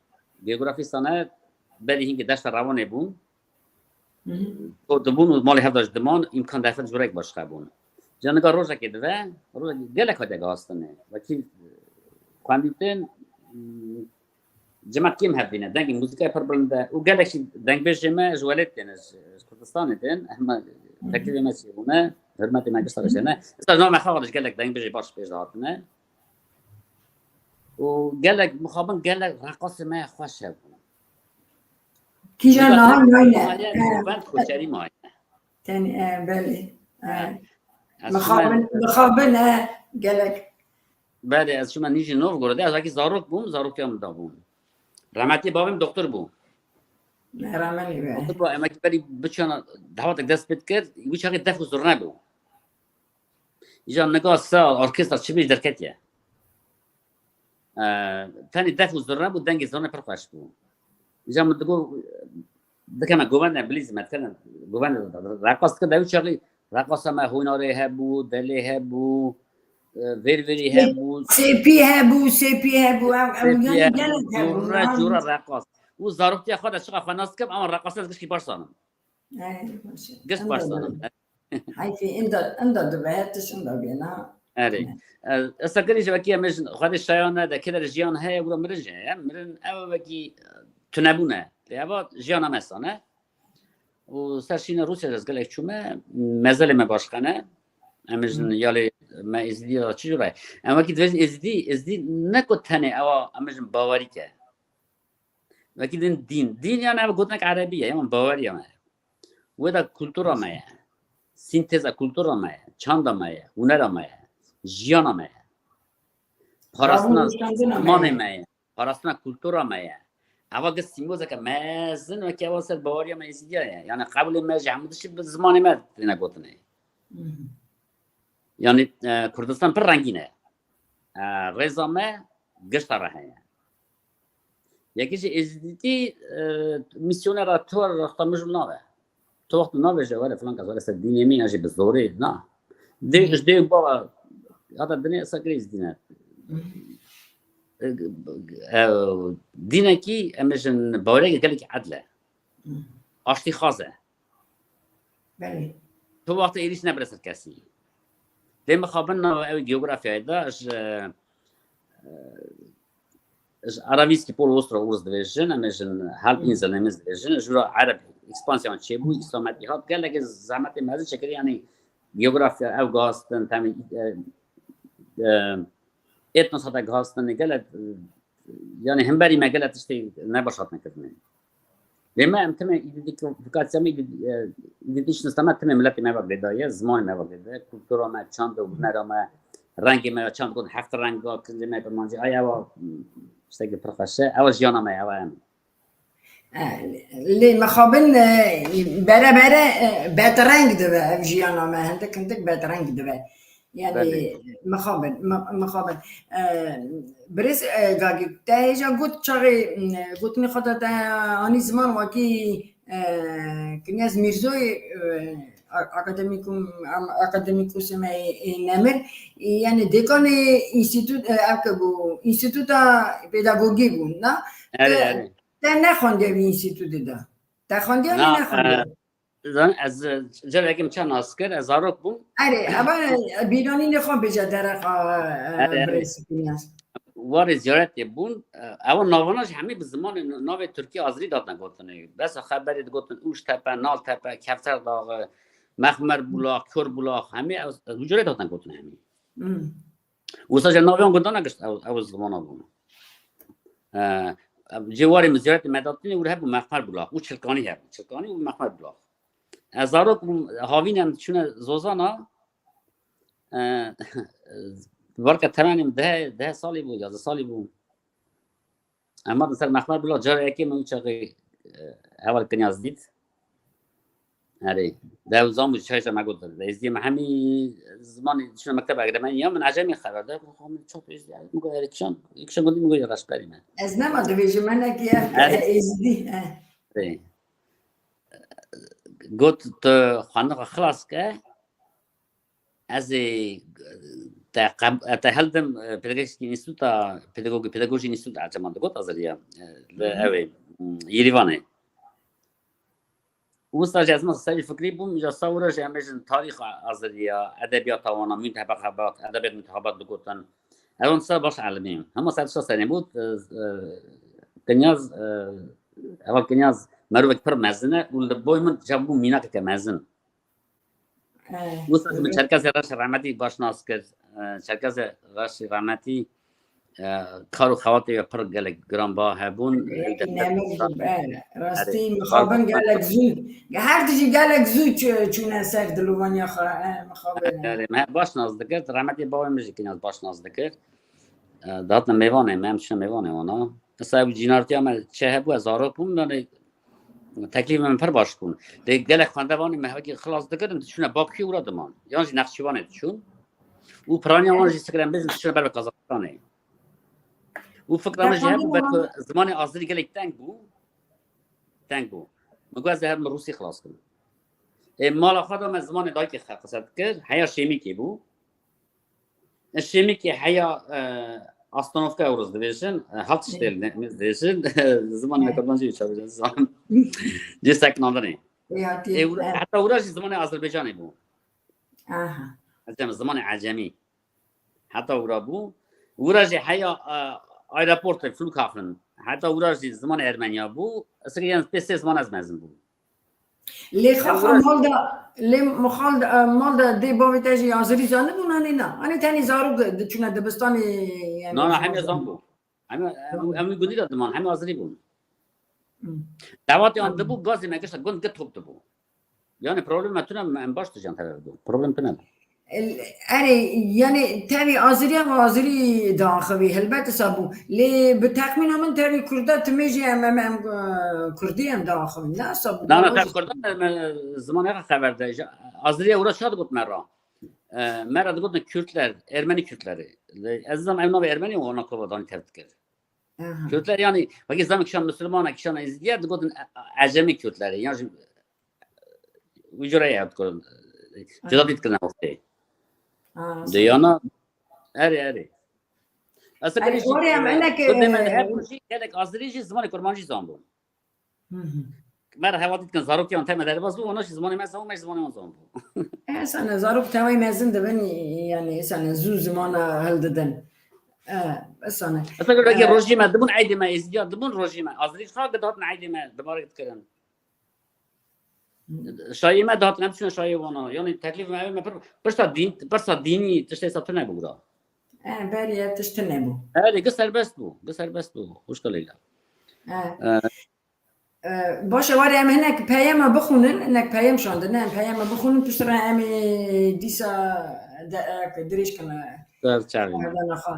Geografî sane berî hingê deşta Rewanê bûn. Hı hı. Got dibûn û malê hev de ji diman îmkan derfet ji rek başqe bûn. Ca nika rojekê dive, rojekê gelek hatiye gihastinê. Wekî xwendîtin, m, cimat kêm hev dîne, dengê muzîkayê pir bilind e û gelek jî dengbêjê me ji welêt têne, ji, ji Kurdistanê tên, hema Hı hı. teklifê me çêbûne, hurmetê me gişta Hı hı. dişêne. Êsta ji nav me xewa de ji gelek dengbêjê baş pêş de hatine. Û gelek mixabin, gelek reqasê me xweş hebûn. Kîjan Mesela niha nayne? Maye, He. Kovend Koçerî maye. Tenê, e, belê. E, E, ez mixabin, çime mixabin, e, gelek. Belê, ez çime Nîjî Novgorodê, ez wekî zarok bûm, zarokiya min da bûm. Rahmetî bavê min doktor bû. Rahmetî be. Doktor bû, em wekî berî biçûna dawatek dest pê dikir, wî çaxê def û zurne bû. Îja nika sa orkestra çi bêj derketiye. E, tenê def û zurne bû, dengê zurnê pir xweş bû. Îja min digot, dikeme govende bilîzî me dikene, govende reqas dikir, de wî çaxî reqasa me hunarê hebû, delê hebû, e, vêrvêrî hebû. Sêpî hebû, sêpî hebû, ew, ew, Sêpî yani hebû, gelek hebû, cûre, yani. Cûre reqas. Û zaroktiya xwe de çiqa xwe nas dikim, ama reqasa ez gişkî baş zanim. Ey, baş e. Giş Em de baş zanim. Heyfê, inda, inda dibe, her tişt inda bêna. Erê. Ne. E, esa kirî ji wekî em jin, Xwedê şayane de kê de jiyan heye, wira mirin jî heye. Mirin ew wekî, e, tunebûne. Lê eva jiyana me sane. Û ser şîne Rûsya de ez gelek çûme, mezelê me başqe ne. Em jin Hı. ya lê me Êzidî ya çi jûre? Em wekî dibêjin Êzidî, Êzidî ne ku tenê ewa, em bêjin bawerî ke. Wekî din dîn. Dîn yani ev gotinek erebî ye, yani baweriya me. Wê de kultura me ye. Sinteza kultura me ye, çanda me ye, hunera me ye, jiyana me ye. Parastina zimanê me ye, parastina kultura me ye. Eva gi sîmbozeke mezin wekî ewa ser baweriya me Êzidiya ye. Yani qebulê me ji hemû tiştî bi zimanê me têne gotinê. Yani, e, Kurdistan pir rengîn e. E, rêza me gişta re heye. Yekî jî Êzidîtî, e, mîsyonera tu re rexta min ji nave. Tu wextî navêje were filan kes were ser dînê min ya jî bi zorê, na. Dê, ji dê bava, hata dinê esa girê Êzidî ne. E, e, dînekî, em bêjin, bawereke gelekî edl e. Aştî xaz e. Belê. Tu wextê êrîş nebire ser kesî. Lê mixabin nava ew geografyayê de ji, e, ji Aravîskî pol ostra Urs dibêjin, em bêjin Halbinsel, em dibêjin, jûra Ereb ekspansiyon çêbû, îslametî hat, gelekê zehmetê mezin çêkirî, yanî geografya ew gihastin, temî, e, e, etnos hate gihastin, gelek, e, yanî hemberî me gelek tiştê ne baş hatine kirinê. Lê me em timê îdîdîfîkasya me, îdî-, e, îdîdîşnasa me timê miletê me ve girêdaye, zimanê me ve girêdaye, kultura me, çand û hunera me, rengê me, çand got heft renga, kincê me, kurmancî, ay ewa, m, tiştekî pir xweş e, ewa jiyana me, ewa em. E, lê mixabin, e, bere bere, e, betreng dibe ev jiyana me, hindik hindik betreng dibe. Yani, belê, mixabin, mi-, mixabin. E, birêz, e, Gagik, te hêja got çaxê, e, gotinê xwe de te anî ziman wekî, e, Kinyaz Mîrzoyê, e, a-, akademîkum-, am-, akademîkusê me ê, ê nemir, e, yani dekanê înstîtût, e, ev ke bû, înstîtûta pedagogî bû, na? Erê, te, erê. Te nexwendiye vî înstîtûtê de? Te xwendiye lê, na, nexwendiye? E, Zan, ez, e, carekê min çend nas kir, ez zarok bûm. Erê, eva, e, bîranînê xwe bêje dereqa, e, erê, erê, birêz Kinyaz. Warê ziyaretê bûn, e, ewa navana jî hemî bi zimanê n-, navê Tirkî Azerî datine gotinê. Bes xeberê digotin Uştepe, Naltepe, Kevser Dağı, Mexmer Bulak, Kör Bulak, hemî ew, ew curê datine gotinê hemî. Hmm. Wisa ji navê wan gundan negişt ew, ew zimana bûn. E, cê warê min ziyaretê Medatînê û hebû Mexmer Bulak û Çilkanî hebû. Çilkanî û Mexmer Bulak. Ez zarok bûm, havîn em çûne Zozana, e, barka temenê min deh, deh salî bû, yazdeh salî bû. Em hatin ser Mexmer Bulak, cara yekê min wî çaxê, e, heval Kinyaz dît. Erê, dew zan bû çayşa me got. Êzdiyê me hemî zimanê çûne mekteba egremeniya min ecemî xeber de. Min çax êzdî, min got, erê, kişan, kişan got, min got, reşberî me. Ez nema dibêjim, me nekî, erê, êzdî, e. Erê. Got, tu xwendin xwe xilas ke, ez ê te qeb-, te hildim, e, pedagogî înstîtuta, pedagogi, pedagojî înstîtuta Erceman digot Azeriya, e, li, hı hı, ew ê, m, Yêrîvanê. Wisa jî ez min serî fikrî bûm, îja sawira jî em bêjin tarîxa Azeriya, edebiyata wana, müntehebat, edebiyat müntehebat digotin. Ez wan ser baş elimî. Hema ser tişta serê bû, e, e, Kinyaz, e, heval Kinyaz merovek pir mezin e û li boy min cem bû mînakeke mezin. Eh, wisa min Çerkezê Reş rehmetî baş nas kir. Eh, Çerkezê Reş rehmetî, eh, kar û xebatê wê pir gelek giranba hebûn. Rastî mixabin gelek zû. Her tijî gelek zû çû-, çûne ser dilovaniya xwe, eh, mixabin. Erê, me baş nas dikir. Rehmetî bavê min jî Kinyaz baş nas dikir. E, dihatin mêvanê me, em diçine mêvanê wana. Esa ew cînartiya me çi hebû, ez zarok bûm, yanî teklîfê min pir baş bûn. Lê gelek xwendevanê me wekî xilas dikirin, diçûne Bakuyê û ra diman. Yan jî Nexçîwanê diçûn. Û piraniya wan jî sikir em bêjin diçûne ber bi Kazaxistanê. Û fikra min jî hebû ber ku zimanê Azerî gelek teng bû. Teng bû. Min got ez ê herim Rûsî xilas kim. Ê, mala xwe de me zimanê dayikê xwe qise dikir, heya Şêmîkê bû. Şêmikê heya, e, astanovka ewros dibêjin, e, halt ştêl ne, ne dibêjin, zimanê me kurmancî çavijan ziman. Cê seknandinê. Ê, ewra-, heta ewra jî zimanê Azerbaycanê bû. Aha. Ecem, zimanê ecemî. Heta ewra bû. Ewra jî heya, e, aeroportê, Flughafen. Heta ewra jî zimanê Ermeniya bû. Ez ê yan pê sê ziman ez mezin bûm. Lê xaxa mal de, lê mixal de, mal de dê bavê te jî Azirî zanibûn, hanê na? Hanê tenê zarok diçûne dibistanê, yanî Na, na, hemê zan bû. Hemê, em, em gundî de diman, hemê Azirî bûn. Hmm. Dawet yan dibû, gazê me gişta gund git top dibû. Yani problem me tune, em baş dijan tev bû. Problem tune. Erê, yani tevî Aziriya ve Azirî diaxivî, helbet esa bû. Lê bi texmîna min tevî Kurda timê jî em, em, em, e, Kurdî em diaxivîn. Ne esa bû? Na, na, tev Kurda me, me zimanê xwe xeber de. Aziriya ora çawa digot me ra? E, me ra digotin Kürtler, Ermeni Kürtleri. Ez dizam ev navê Ermenî û ona kova danî tev dikir. Aha. Kürtler yani, wekî zamek kişan Müslüman, kişan Êzîdiye digotin e-, Ecemî Kürtleri. Yan jî wî cure ya digotin. Cuda dît kirine wextê. Aha, Diyana, erê, erê. Aslında erê, oraya em, hinek, Kurdê me e, hep jî gelek Azirî jî zimanê Kurmancî zanbûn. Hı hı. Me re hevalî dikin, zarokiyan te me derbas bû, wana jî zimanê me zan, me jî zimanê wan zan bû. E, sane, zarok teway mezin dibin, yani, sane, zû zimana hildidin. E, sane. Mesela, belkî E, rojî me dibûn eydê me, êzîdiya dibûn rojî me. Azirî xwe dihatin eydê me, dibarek dikirin. Şayê me dihatin, em çûne şayê wana. Yani, teklîf me, me pir, pirsa dîn, pirsa dînî, tiştê sa tune bû ra. E, berî ev tişt tune bû. Erê, gi serbest bû, gi serbest bû. Xwişka Leyla. E. E, E, baş e, warê em hinek peyama bixwînin, hinek peyam şandine, em peyama bixwînin, piştre em ê dîsa de, e, dirêj kine. Ser çavê me. Erdana xwe.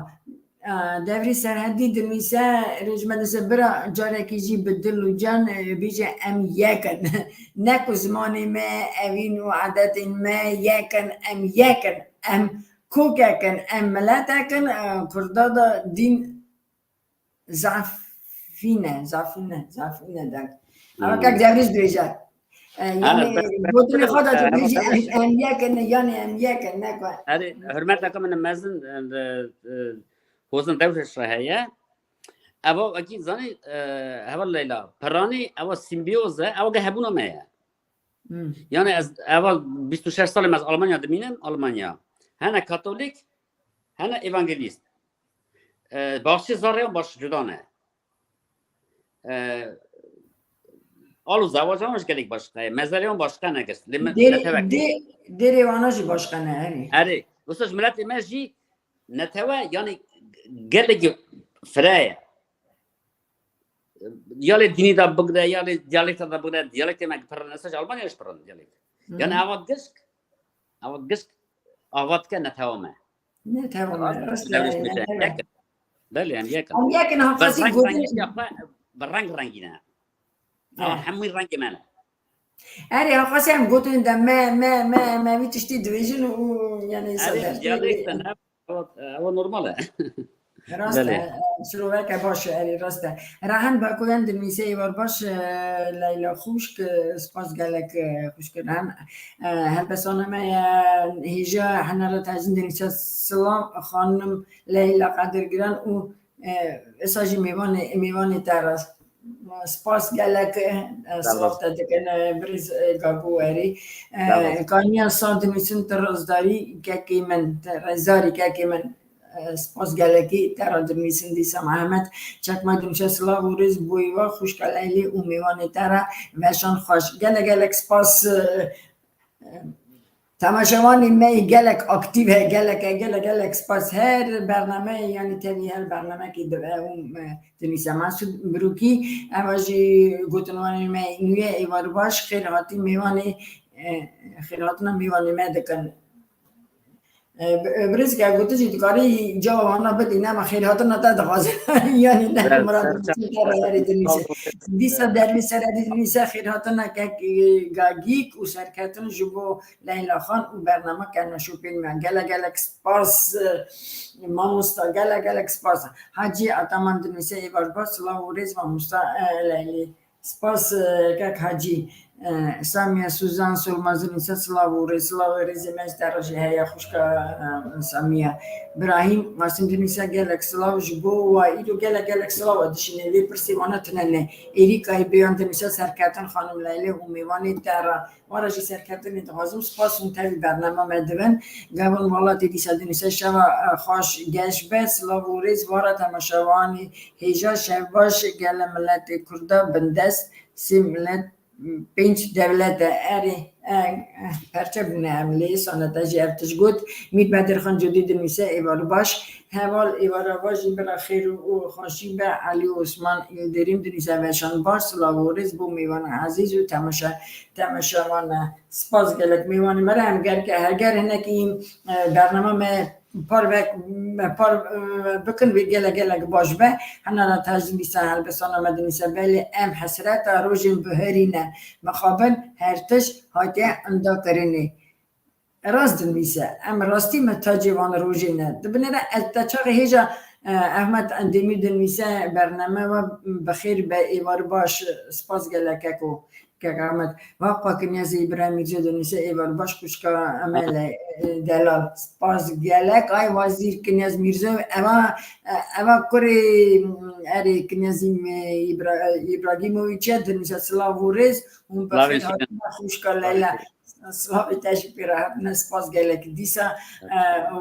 E, Devrî Serhedî dinivîse, rêj me dise bira carekî jî bi dil û can, e, bêje em yek in. Ne ku zimanê me, evîn û adetên me yek in, em yek in. Em kokek in, em miletek in, e, Kurda da dîn Zafîne, zafîne, zafîne de. Ama Hmm. kek Devrîj dibêje. E, Ha, yani, be-, be-, gotinê xwe de e, dibêje, hema em, em yek in, yani em yek in, ne ku. Erê, hurmeteke min mezin, e, e, Hozin Devrîj re heye. Eva wekî zanî, e, heval Leyla, piranî, eva simbiyoz e, eva ge hebûna me ye. Hmm. Yani ez, eva bîst û şeş salê me ez Almanya dimînim, Almanya. Hene katolîk, hene evangelîst. E, baxçê zarê wan baş cuda ne. E, al û zewaca wan jî gelek başqa ye. Mezelê wan başqa ne girs. Lê me-, Dêrê, netewek dê-, dêrê wana jî başqa ne, erê. Erê. Wisa ji miletê me jî netewe, yani gelek fire ye. Ya lê dînî de bigre, ya lê diyalekta de bigre, diyalektê me pir in, esa ji Almanya jî pir in diyalekt. Hı hı. Yani ava gişk, ava gişk, ava dike netewa me. Netewa me, rast e, netewa. Belê, em yek in. Em yek in, ha, bi reng rengî ne. Ava hemû rengê me ne. Erê, ha, qasî em gotin de me, me, me, me vî tiştî dibêjin û, yani, erê, diyalekt e, ne? Ewa, ewa normal e. Rast e, şiroveke baş e, erê, rast e. Rehen Bakoyan dinivîse, êvar baş, e, Leyla xwişk, e, spas gelek, e, xwişk Rehen. E, helbestana me ye, hêja Henara Tezîn dinivîse, silav xanim Leyla Qedirgiran û, e, esa jî mêvanê, mêvanê te re. Spas gelek, e, silav te dikin, e, birêz, e, Gago Werî. E, Kaniya Sa dinivîsin, tu rizdarî kekê min, tu rizdarî kekê min. E, spas gelekî te re dinivîsin dîsa Mihemed Çekma dinivîse, silav û rêz bo êva xwişka Leylê û mêvanê te re, veşan xweş. Gelek gelek spas, e, Temaşevanê me yê gelek aktîv e, gelek e, gelek, gelek spas. Her bernameyê, yanî tevî her bernamekê dibe û, e, dinivîse. Mesûd Birûkî, eva jî gotinwanê me yê nû ye, êvar baş, xêr hatî mêvanê, e, xêrhatina mêvanê me dikin. E, bi-, e, birêz, ke gotin jî dikarî cewab wana bidî, nema xêrhatina te dixwazin. Yanî ne, Murad, ser çavê, te re, erê dinivîse. Dîsa dervî ser erê dinivîse, xêrhatina kek, e, Gagîk û serketin ji bo Leyla Xan û bername Kermeşopên me. Gelek gelek spas, e, mamosta, gelek gelek spas. Hacî Ataman dinivîse, êvar baş, silav û rêz mamosta, e, Leylê. Spas, e, kek Hacî. E, Samiye Suzan Solmaz dinivîse, silav û rêz, silav û rêzê me ji te re jî heye xwişka, e, Samiye. Birahîm Qasim dinivîse, gelek silav ji bo we, îro gelek gelek silav e dişîne, vê pirsê wana tune ne. Êrîkayê Beyan dinivîse, serketin xanim Leylê û mêvanê te re. Wara jî serkeftinê dixwazim. Spas hûn tevî bernama me dibin. Gavin Welatê dîsa dinivîse, şeva, e, xweş geş be. Silav û rêz wara temaşevanê hêja, şev baş gele miletê Kurda bindest, sê milet pênc dewlet e. Erê, e, e, perçe bûne em lê sanete jî ev tişt got. Mîr Bedirxan Cudî dinivîse êvar baş. Heval êvara va jî bila xêr û xweşî be. Elî Osman Yildirim dinivîse veşan baş. Silav û rêz bo mêvana ezîz û temaşe-, temaşevan e. Spas gelek mêvanê me re. Em gerke heger hinekî, e, bernama me par vek, me par, e, bikin vê gelek gelek baş be. Hena na tecrî dîsa helbestana me dinivîse belê em hesreta rojên biherî ne. Mixabin her tişt hatiye indakirinê. Rast dinivîse. Em rastî me tacê van rojê ne. Di binêre ez te çaxê hêja, e, Ehmed Endemîr dinivîse bername we bi xêr be êvar baş. Spas gelek keko. Kek Ahmet, va xwe Kinyazê Îbrahîm Mîrzo dinivîse êvar baş xwişka Emel e, e, delal. Spas gelek. Ay wazîr Kinyaz Mîrzo, eva, e, eva kurê, m, erê Kinyazî, m, Îbra-, Îbragîmovîç e, dinivîse silav û rêz. Hûn bi Slavê xêr Şirin. Hatine xwişka Leyla. Slavê te jî pê re hatine, spas gelek. Dîsa, e,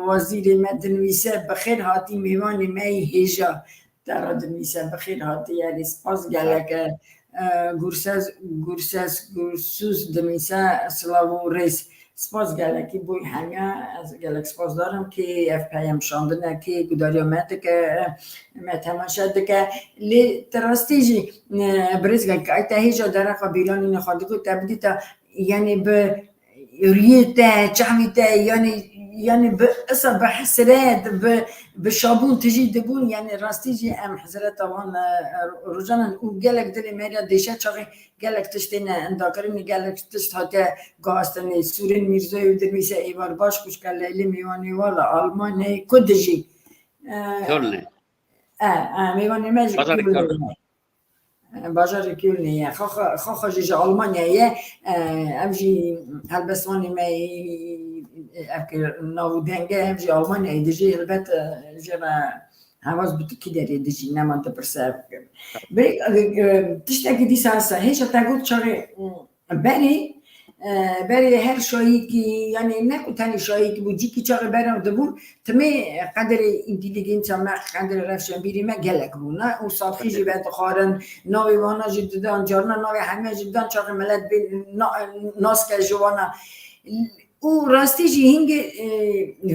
wazîrê me dinivîse bi xêr hatî mêvanê me yê hêja. Te re dinivîse bi xêr hatî, erê spas gelek e. E, Gurses, Gurses, Gursuz dinivîse silav û rêz. Spas gelekî boy hemiya, ez gelek spasdar im kê ev peyam şandine, kê gudariya me dike, me temaşe dike. Lê ti rastî jî, e, birêzgek, ay te hêja dereqa bîlanîna xwe digot, te bidîta, yanî bi riyê te, çavî te, yanî, yanî bi isa bi hesret, bi, bi şabûn tijî dibûn, yanî rastî jî em hesreta wan, e, rojan in û gelek dilê me re dêşe çaxê gelek tişt têne indakirinê, gelek tişt hate guhastinê. Sûrên Mîrzoyê dinivîse êvar baş, xwişka Leylê mêvanê we li Almanyayê ku dijî? E, Kölnê. E, e, mêvanê me ji Bajarê Kölnê Kölnê. Ne. E, bajarê Kölnê ye. Xaxa, xaxa jî ji Almanyayê ye. E, ev jî helbestvanê me, e, ev ki nav û deng e, ev jî Almanyayê dijî, helbet, e, jê re hewaz bi tu kî derê dijî, nema dipirse ev. Bê, e, e, tiştekî dîsa hese. Hêja te got çaxê, e, berê, e, berê her şayîkî, yanî ne ku tenê şayîkî bû, cîkî çaxê berê dibûn, timê qedrê întîlîgênsa me, qedrê rewşenbîrî me gelek bûna û Sadxî jî vedixwarin, navê wana jî didan, carna navê hemiya jî didan, çaxê milet bê na-, nas ke ji wana. Û rastî jî hingê, e,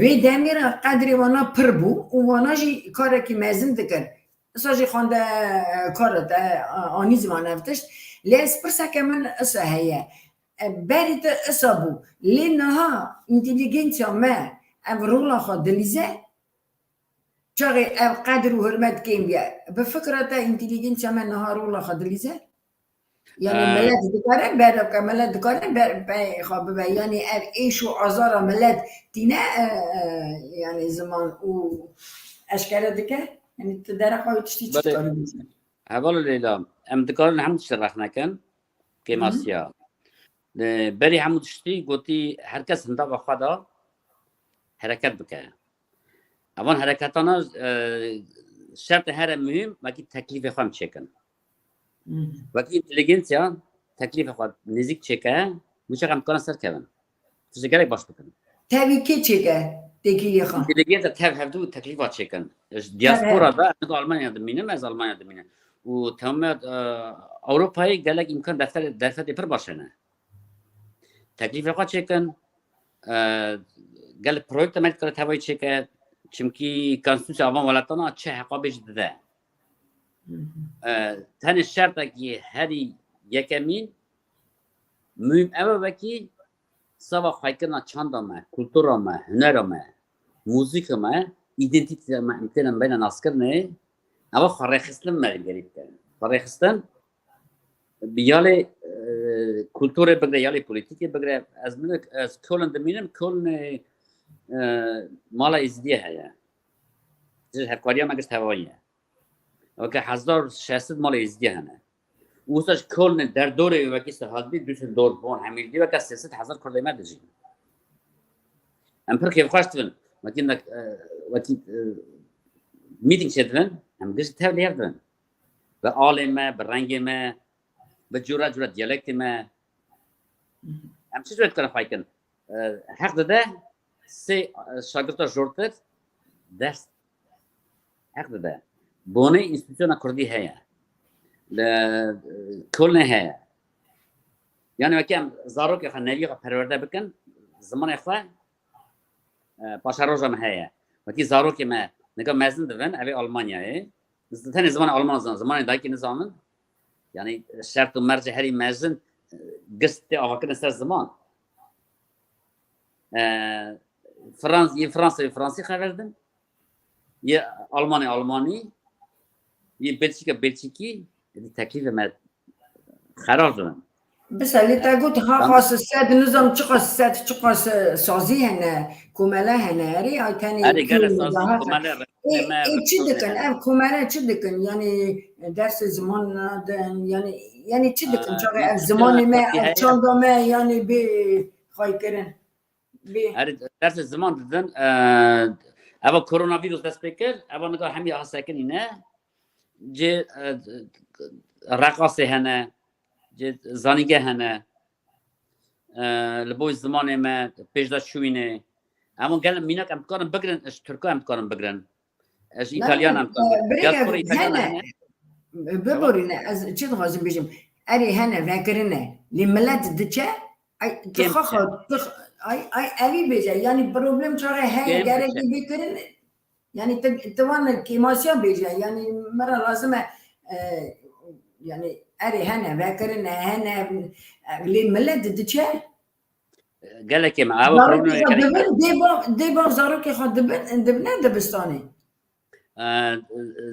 vê demê re qedrê wana pir bû û wana jî karekî mezin dikir. Isa jî xwende, e, kar e, te, e, anî ziman ev tişt. Lê ez pirseke min isa heye. E, berî te isa bû. Lê niha întîlîgênsa me ev rola xwe dilîze. Çaxê ev qedir û hurmet kêm ye. Bi fikra te întîlîgênsa me niha rola xwe dilîze? Yanî, e, milet dikare ber bike, milet dikare ber, pey xwe bibe. Yanî ev êş û azara milet tîne, e, e, yanî ziman û eşkere dike. Yanî tu dereqa wî tiştî çi Belê. Dikarî bînî? Heval Leyla, em dikarin hemû tiştê rexne kin. Kêmasiya. Hı hı. E, berî hemû tiştî gotî her kes hindava xwe da hereket bike. Evan hereketana, e, şertê here muhîm, wekî teklîfê xwe em çêkin. Hı hı. Wekî întîlîgênsiya teklîfê xwe nêzîk çêke, wî çax em dikarin serkevin. Tiştê gelek baş bikin. Tevî kê çêke têkiliyê xwe? Întîlîgênsiya tev hevdû teklîfa çêkin. Ji Tev diaspora hev. De, em di Almanya dimînim, ez Almanya dimînim. Û temamê, e, Ewropayê gelek îmkan derfet-, derfetê pir baş hene. Teklîfê xwe çêkin, e, gelek proyekte me dikare tevayî çêke, çimkî konstitûsya avan welatana çi heqa bê jî dide. Hı hı. E, tenê şertekî herî yekemîn, muhîm ew e wekî sava xwekirina çanda me, kultura me, hunera me, muzîka me, îdentîteya me, em têne beyne naskirinê, eva xwe rêxistin me gerî bike. Xwe rêxistin, bi yalê, e, kulturê bigre, yalê polîtîkê bigre. Ez min, ez Köln dimînim, Köln, e, mala Êzidiyê heye. Ji hevkariya me giş tevayî ye. Weke hezar şeş sed mala Êzidiyê hene. Û wisa ji Kölnê derdorê wekî Serhatbî, Düsseldorf, Bonn, hemî dî weke sê sed hezar Kurdê me dijîn. Em pir kêfxweş dibin. Wekî ne-, e, wekî, e, meeting çêdibin, em giş tev li hev dibin. Bi alê me, bi rengê me, bi cura cura diyalektê me. Em çi cure dikarin xwe kin? E, heq dide sê, e, şagirta jortir ders heq dide. Bonê înstitûsyona kurdî heye. Li, e, Kölnê heye. Yani wekî em zarokê xwe, neviyê xwe perwerde bikin, zimanê xwe, e, paşeroja me heye. Wekî zarokê me nika mezin dibin, ev ê Almanyayê. Tenê zimanê Alman zanin, zimanê dayikê nizanin. Yani şert û mercê herî mezin, e, girs tê avakirin ser ziman. E, Frans-, yê Fransa, yê Fransî xeber din. Yê Almanê, Almanî. Yê Belçîka, Belçîkî. Êdî teklîfê me xerab dibin. Bisa lê te got ha Tamam. xas sed nizam çiqas sed, çiqas sazî hene, komele hene, erê ay tenê Erê, gelek kî sazî, daha komele, Ê, rexne me, ê, çi rexne dikin? me. Ev komele çi dikin? Yani dersê ziman nadin, yani, yani çi dikin? Aa, Çaxê ev çi zimanê me, dikin? ev Heye. çanda me, yani bê xaykirin. Bê. Erê, dersê ziman didin, e, eva koronavîrus dest pê kir, eva nika hemî ha sekinîne. Cê, e, reqasê hene, cê zanîge hene. E, li bo zimanê me pêş de çûyînê. Em gelek mînak em dikarin bigirin, ji Tirka em dikarin bigirin. Ji Ne, Îtalyan em dikarin e, bigirin. birêk Diaspora ev Îtalyan hene. hene. Biborîne, ez çi dixwazim bêjim? Erê hene, vekirine. Lê milet diçe, ay, Kêm tixaxa, diçe. tix-, ay, ay, evî bêje. Yani problem çaxê heye, Kêm gerekî diçe. bê kirin. Yani ti, ti van kêmasiya bêje. Yani me re lazim e, e, yani erê hene, vekirine, hene, e, lê milet diçe. Gelekê me, ava Zarokê problema xwe gelek. dibin, dê bav, dê bav zarokê xwe dibin, dibine dibistanê. E, e, e,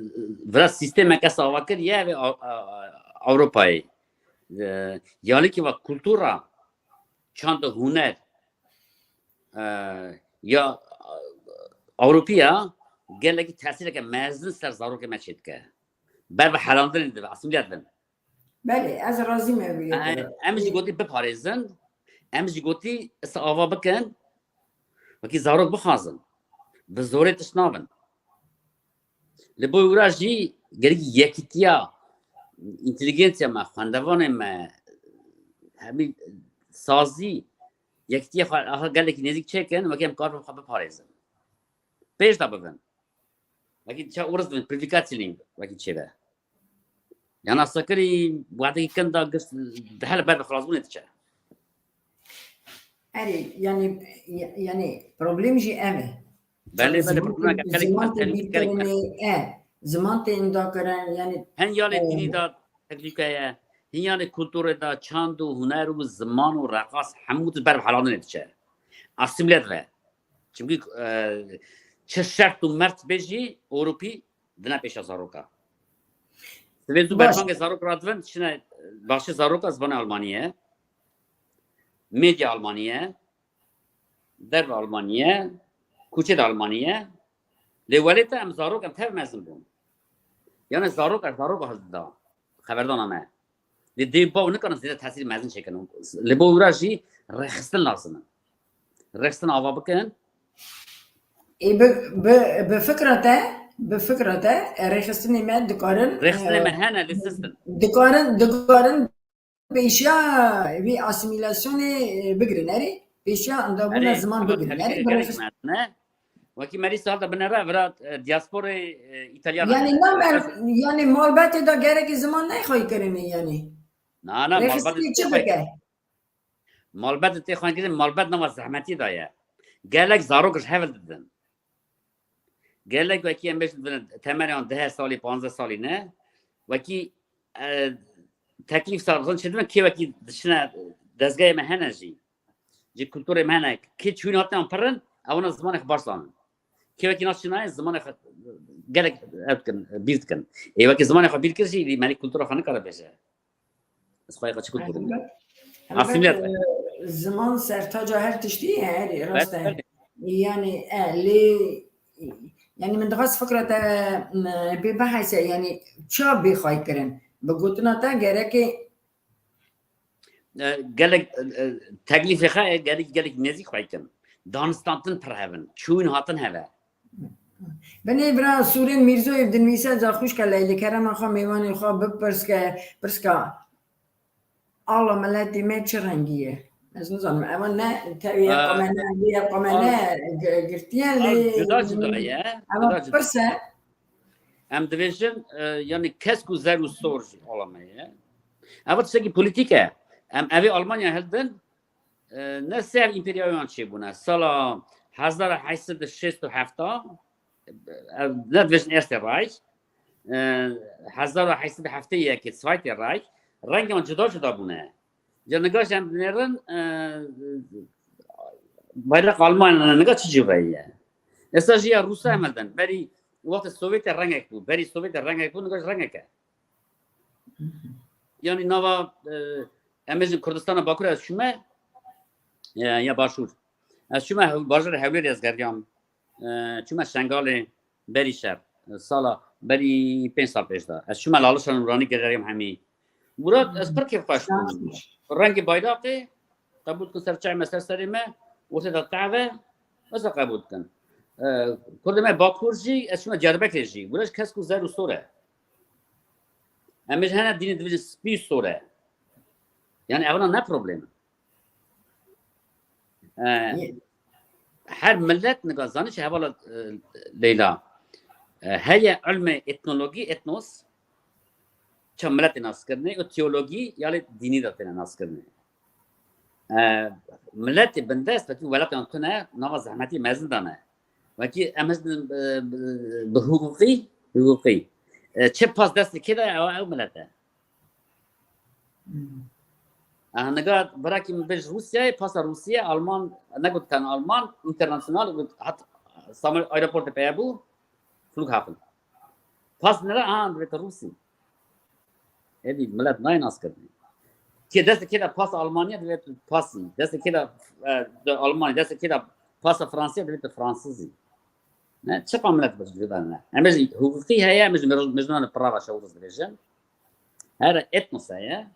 vira sîstemeke sava kir ye ve A-, A-, A-, Ewropayê. E, yalikî va kultura, çand û huner, e, ya, e, Ewropiya gelekî tesîreke mezin ser zarokê me çêdike. Ber bi helandinê dibe, asîmîle dibin. Belê, ez razî me vê Em, yekê re. em jî gotî biparêzin, em jî gotî esa ava bikin, wekî zarok bixwazin. Bi zorê tişt nabin. Li bo wira jî gerek yekîtiya, înteligensiya me, xwendevanê me, hemî sazî, yekîtiya xwe, aha, gelekî nêzîk çêkin, wekî em karibin xwe biparêzin. Pêş de bibin. Wekî çawa ûriz dibin, Privikatsilî wekî çêbe. Yana sekirî, wadekî kin da girs, hele ber bi xilasbûnê diçe. Erê, yani, yani problem jî ev e. Belê, belê, Ziman problema tê, gelek ziman tê gelek bîrkirinê, e, ziman tê indakirin, yani, Hin yanê e, dînî de tehlîke ye, hin yanê kulturê de çand û huner û ziman û reqas hemû tu ber bi helandinê diçe. Asîmîle dibe. Çimkî, e, çi şert û mert bê jî Ewropî dine pêşa zaroka. Sibê zû Baş. berbangê zarok radibin, çine baxçê zaroka zimanê Almanî ye. Medya Almanî ye. Derve Almanî ye. Kuçê de Almanî ye. Lê welê te em zarok em tev mezin bûn. Yani zarok ez zarok hez dida. Xeberdana me. Lê dê baw nikarin zêde tesîr mezin çêkin. Li bo wira jî rêxistin lazim in. Rêxistin ava bikin. Ê, bi, bi, bi fikra te, bi fikra te, e, rêxistinê me dikarin, Rêxistinê e, me hene, lê sist in. dikarin, dikarin pêşiya vê asîmîlasyonê, e, bigirin, erê? Pêşiya endabûna Erê, ziman eva bigirin, erê? tehlîkeyê Bi gelek rêxist- mezin e. Wekî me dîsa hata binêre, vira, e, diasporê, e, Îtalyan Yani hene. nam er, yani malbetê de gerekî ziman neyxwey kirinê yani. Na, na, malbet Rêxistinê çi tê xwey bike? Malbet tê xwendkirin, malbet nava zehmetî de ye. Gelek zarok ji hev didin. Gelek wekî em bêjin dibin temelan deh salî, panzdeh salî ne. Wekî, e, teklîf sazan çi dibin, kê wekî dişine dezgehê me hene jî. Ji kulturê me hene. Kê çûyîn hatin pirin, ewana zimanê xwe baş zanin. Kê wekî nas çi nayê, zimanê xwe gelek ev dikin, bîr dikin. Ê wekî zimanê xwe bîr kir jî, melî kultura xwe nikare bêje. Ez xwe xwe çi kultur bûm. Elbet, Asîmîle elbet, dibe. e, ziman sertaca her tiştî ye, erê, rast e. Belê. Yani, e, lê, yani min dixwest fikra te, e, bê behese, yani, ça bê xwey kirin? Bi gotina te gerekê E, gelek, e, teklîfê xwe, e, gelek, gelek nêzîk xwey kin. Danistantin pir hev in. Çûyîn hatin heve. Binê bira Sûrên Mîrzoyê dinivîse, za xwişka Leylê, kerema xwe mêvanê xwe bipirs ke, pirska ala miletê me çi rengî ye? Ez nizanim, ewa ne tevî ye, Ee, qame ne, vî ye, qame ne, al- gi-, girtiye al lê cuda cuda ye, ewa cuda cuda. Pirs e. Em dibêjin, e, yani kesk û zer û sor jî ala me ye. Ev tiştekî polîtîk e. Em evê Almanya hildin, e, ne sê ev împeriyayan çêbûne. Sala hezar û heşt sed û şêst û heft, e, ne dibêjin Erste Reich, e, hezar û heşt sed û heftê yekê, Zweite Reich, rengan cuda cuda bûne. Ca nigaş em dinêrin, e, bayrak Almanya niga çi cî ye? Esa jî ya Rûsa em hildin. Berî wextê Sovyetê rengek bû. Berî Sovyetê rengek bû, nigaş rengek e. Yanî nava, e, em bêjin Kurdistana Bakur ez çûme, e, ya Başûr. Ez çûme hew-, bajarê Hewlêrê ez geriyam. E, çûme Şengalê berî şer. E, sala berî pênc sal pêş de. Ez çûme Lalişa Nûranî geriyam hemî. Murat, ez pir kêfxweş bûm. Rengê bayraqê qebûl dikin ser çavê me, ser serê me, ortê de tev e, ez ê qebûl dikin. E, Kurdê me Bakur jî, ez çûme Diyarbekirê jî. Wira ji kesk û zer û sor e. Em ê ji hene dînê dibêjin spî û sor e. Yani evana ne problem e. E, her millet niga zanî çi hevala, e, Leyla. E, heye ilmê etnologî, etnos, çi miletê nas kirinê û teologî, yani dînî de têne nas kirinê. E, miletê bindest, wekî welatên tune, nava zehmetî mezin dane. Wekî em hizin, e, bi, bi huquqî, huquqî. E, çi pas destê kê de ew, ew milet e. Hmm. Aha, niga birakî min bêj Rûsyayê, pasa Rûsiyê, Alman, negot kan Alman, internasyonal, got hat, Samir aeroportê peye bû, Flughafen. Pas nere, aha, divêt Rûsî. Êdî milet nayê nas kirinê. Kê destê kê de pasa Almanya divêt pasî. Destê kê de, e, de Almanya, destê kê de pasa Fransî divêt Fransizî. Ne, çiqa milet bi cuda ne. Em jî huquqî heye, em jî mej-, mecnûnan pirava şewriz dibêjin. Her etnos heye.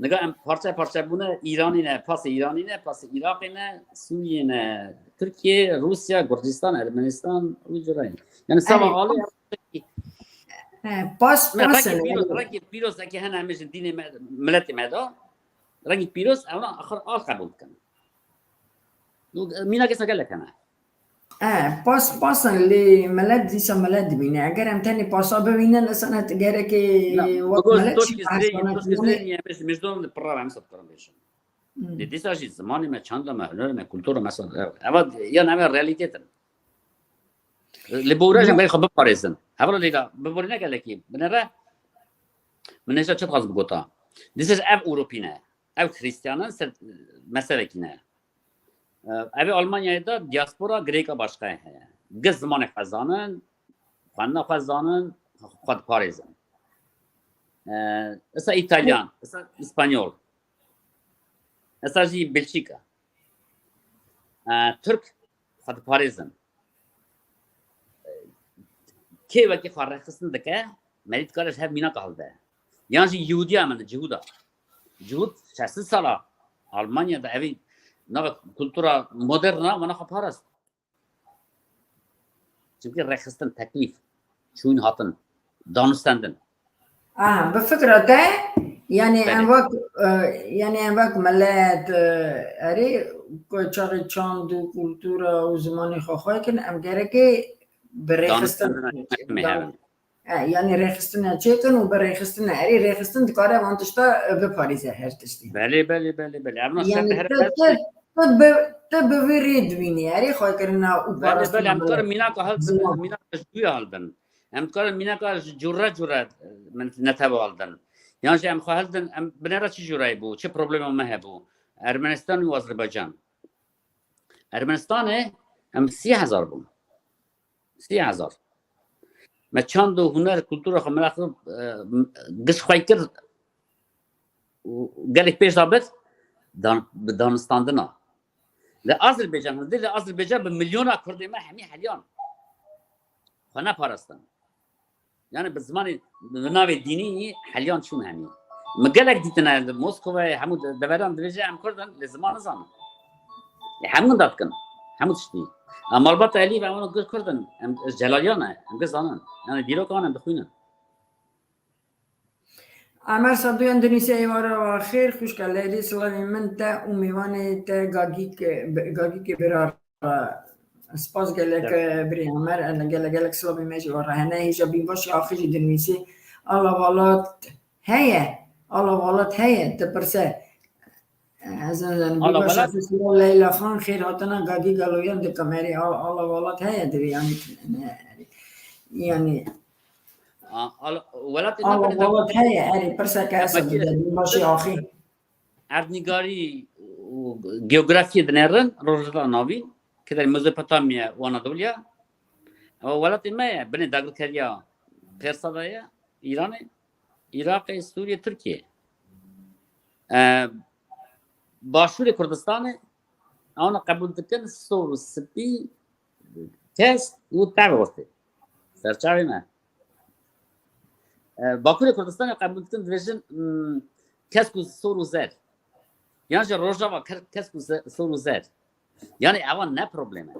Niga em parçe parçe bûne, Îranî ne, pasê Îranî ne, pasê Iraqê ne, Sûriyê ne, Tirkiye, Rûsya, Gurcistan, Ermenistan, û cure. Yani sava alê. He, pas, me pas rengê pîroz, rengê pîroz eke hene em jî dînê me, miletê me de. Rengê pîroz, ew axir al qebûl dikin. Mîna kesa gelek hene. E, pas, pasan lê milet dîsa milet dibîne. Eger em tenê pasa bibînin, esana gerekê wek milet jî behs bana. Em ji mijdon li pirra em sed karin bêjin. Hmm. Lê dîsa jî zimanê me, çanda me, hunerê me, kultura me, eva, yan eva realîtet in. Li borê jî em xwe biparêzin. Hevala Leyla, bi borî ne gelekî. Binere, min hêja çi dixwaz bigota. Dîsa ev Ewropî ne. Ev Xristiyan in, ser meselekî ne. Ev ê Almanyayê de diaspora girêka başqayê heye. Gi zimanê xwe zanin, xwendina xwe zanin, xwe diparêzin. Esa Îtalyan, esa Îspanyol, esa jî Belçîka. Tirk xwe diparêzin. Kê wekî xwe rêxistin dike, merî dikare ji hev mînaka hilde. Yan jî Yehûdiya min, Cihûda. Cihûd şeş sed sala Almanya de evî nava kultura moderna wana xwe parast. Çimkî rêxistin, teklîf, çûn hatin, danûstendin. Aha, bi fikra te, yani em wek, e, yani em wek milet, e, erê, ku çaxê çand û kultura û zimanê xwe xwe kin, em gerekê bi rêxistin. E, yani rêxistina çêkin û bi rêxistina, erê rêxistin dikare van tişta, e, biparêze her tiştî. Belê, belê, belê, belê. Evna şert her tu, tu, tu bi, tu bi vî rê dibînî, erê xwekirina û parastina. Belê, belê, em dikarin mînaka hildin, mînaka ji guya hildin. Em dikarin mînaka ji cure cure, e, min netewa hildin. Yan jî em xwe hildin, em binêre çi cureyê bû, çi problema me hebû. Ermenistan û Azerbaycan. Ermenistanê em sî hezar bûn. Sî hezar. Me çand û huner, kultura xwe, mela xwe, e, giş xwe kir û gelek pêş de bir dan-, bi danistandina. Li Azerbaycan, hindê li Azerbaycan bi milyona Kurdê me hemî heliyan. Xwe neparastin. Yani bi zimanê, bi navê dînî heliyan çûn hemî. Min gelek dîtine li Moskova, hemû de-, deveran dibêje em Kurd in, lê ziman nizanin. Lê hemû da dikin. Hemû tiştî. Em malbata Elî ve wan Kurd in. Em, ez Celaliyan e. Em gizanin. Yani dîrokan em dixwînin. Emer Saduyan dinîse êvara wa xêr, xwişka Leylî, silavê min te û mêvanê te Gagîk, Gagîkê Birar. Spas gelek, birê Emer, gelek, gelek silavê me jî we re hene. Hêja bînbaş ya axir jî dinivîsî. Ala valat heye. Ala valat heye. Dipirse. Ez nazanim. Ala Bîba welat. Şafî, Silo, Leyla Xan, xêr hatina Gagî Galoyan dikim. Erê, al-, ala welat heye divê, yanî, yanî, A, al-, welatê me ala bine welat heye, erê, pirseke hesab bide, Bîba Şafî. Erdnîgarî û geografiyê dinêrin, Rojhilata Navîn, keder Mezopotamya û Anadoliya. Ew welatê me ye, binê dagirkeriya Persa de ye, Îranê, Iraqê, Sûriyê, Tirkiyê. E, Başûrê Kurdistanê, ewana qebûl dikin, sor û spî, kesk û tev ortê. Serçavê me. E, Bakurê Kurdistanê qebûl dikin, dibêjin, hmm, kesk û sor û zer. Yan jî Rojava ker-, kesk û ze-, sor û zer. Yani ewa ne problem e.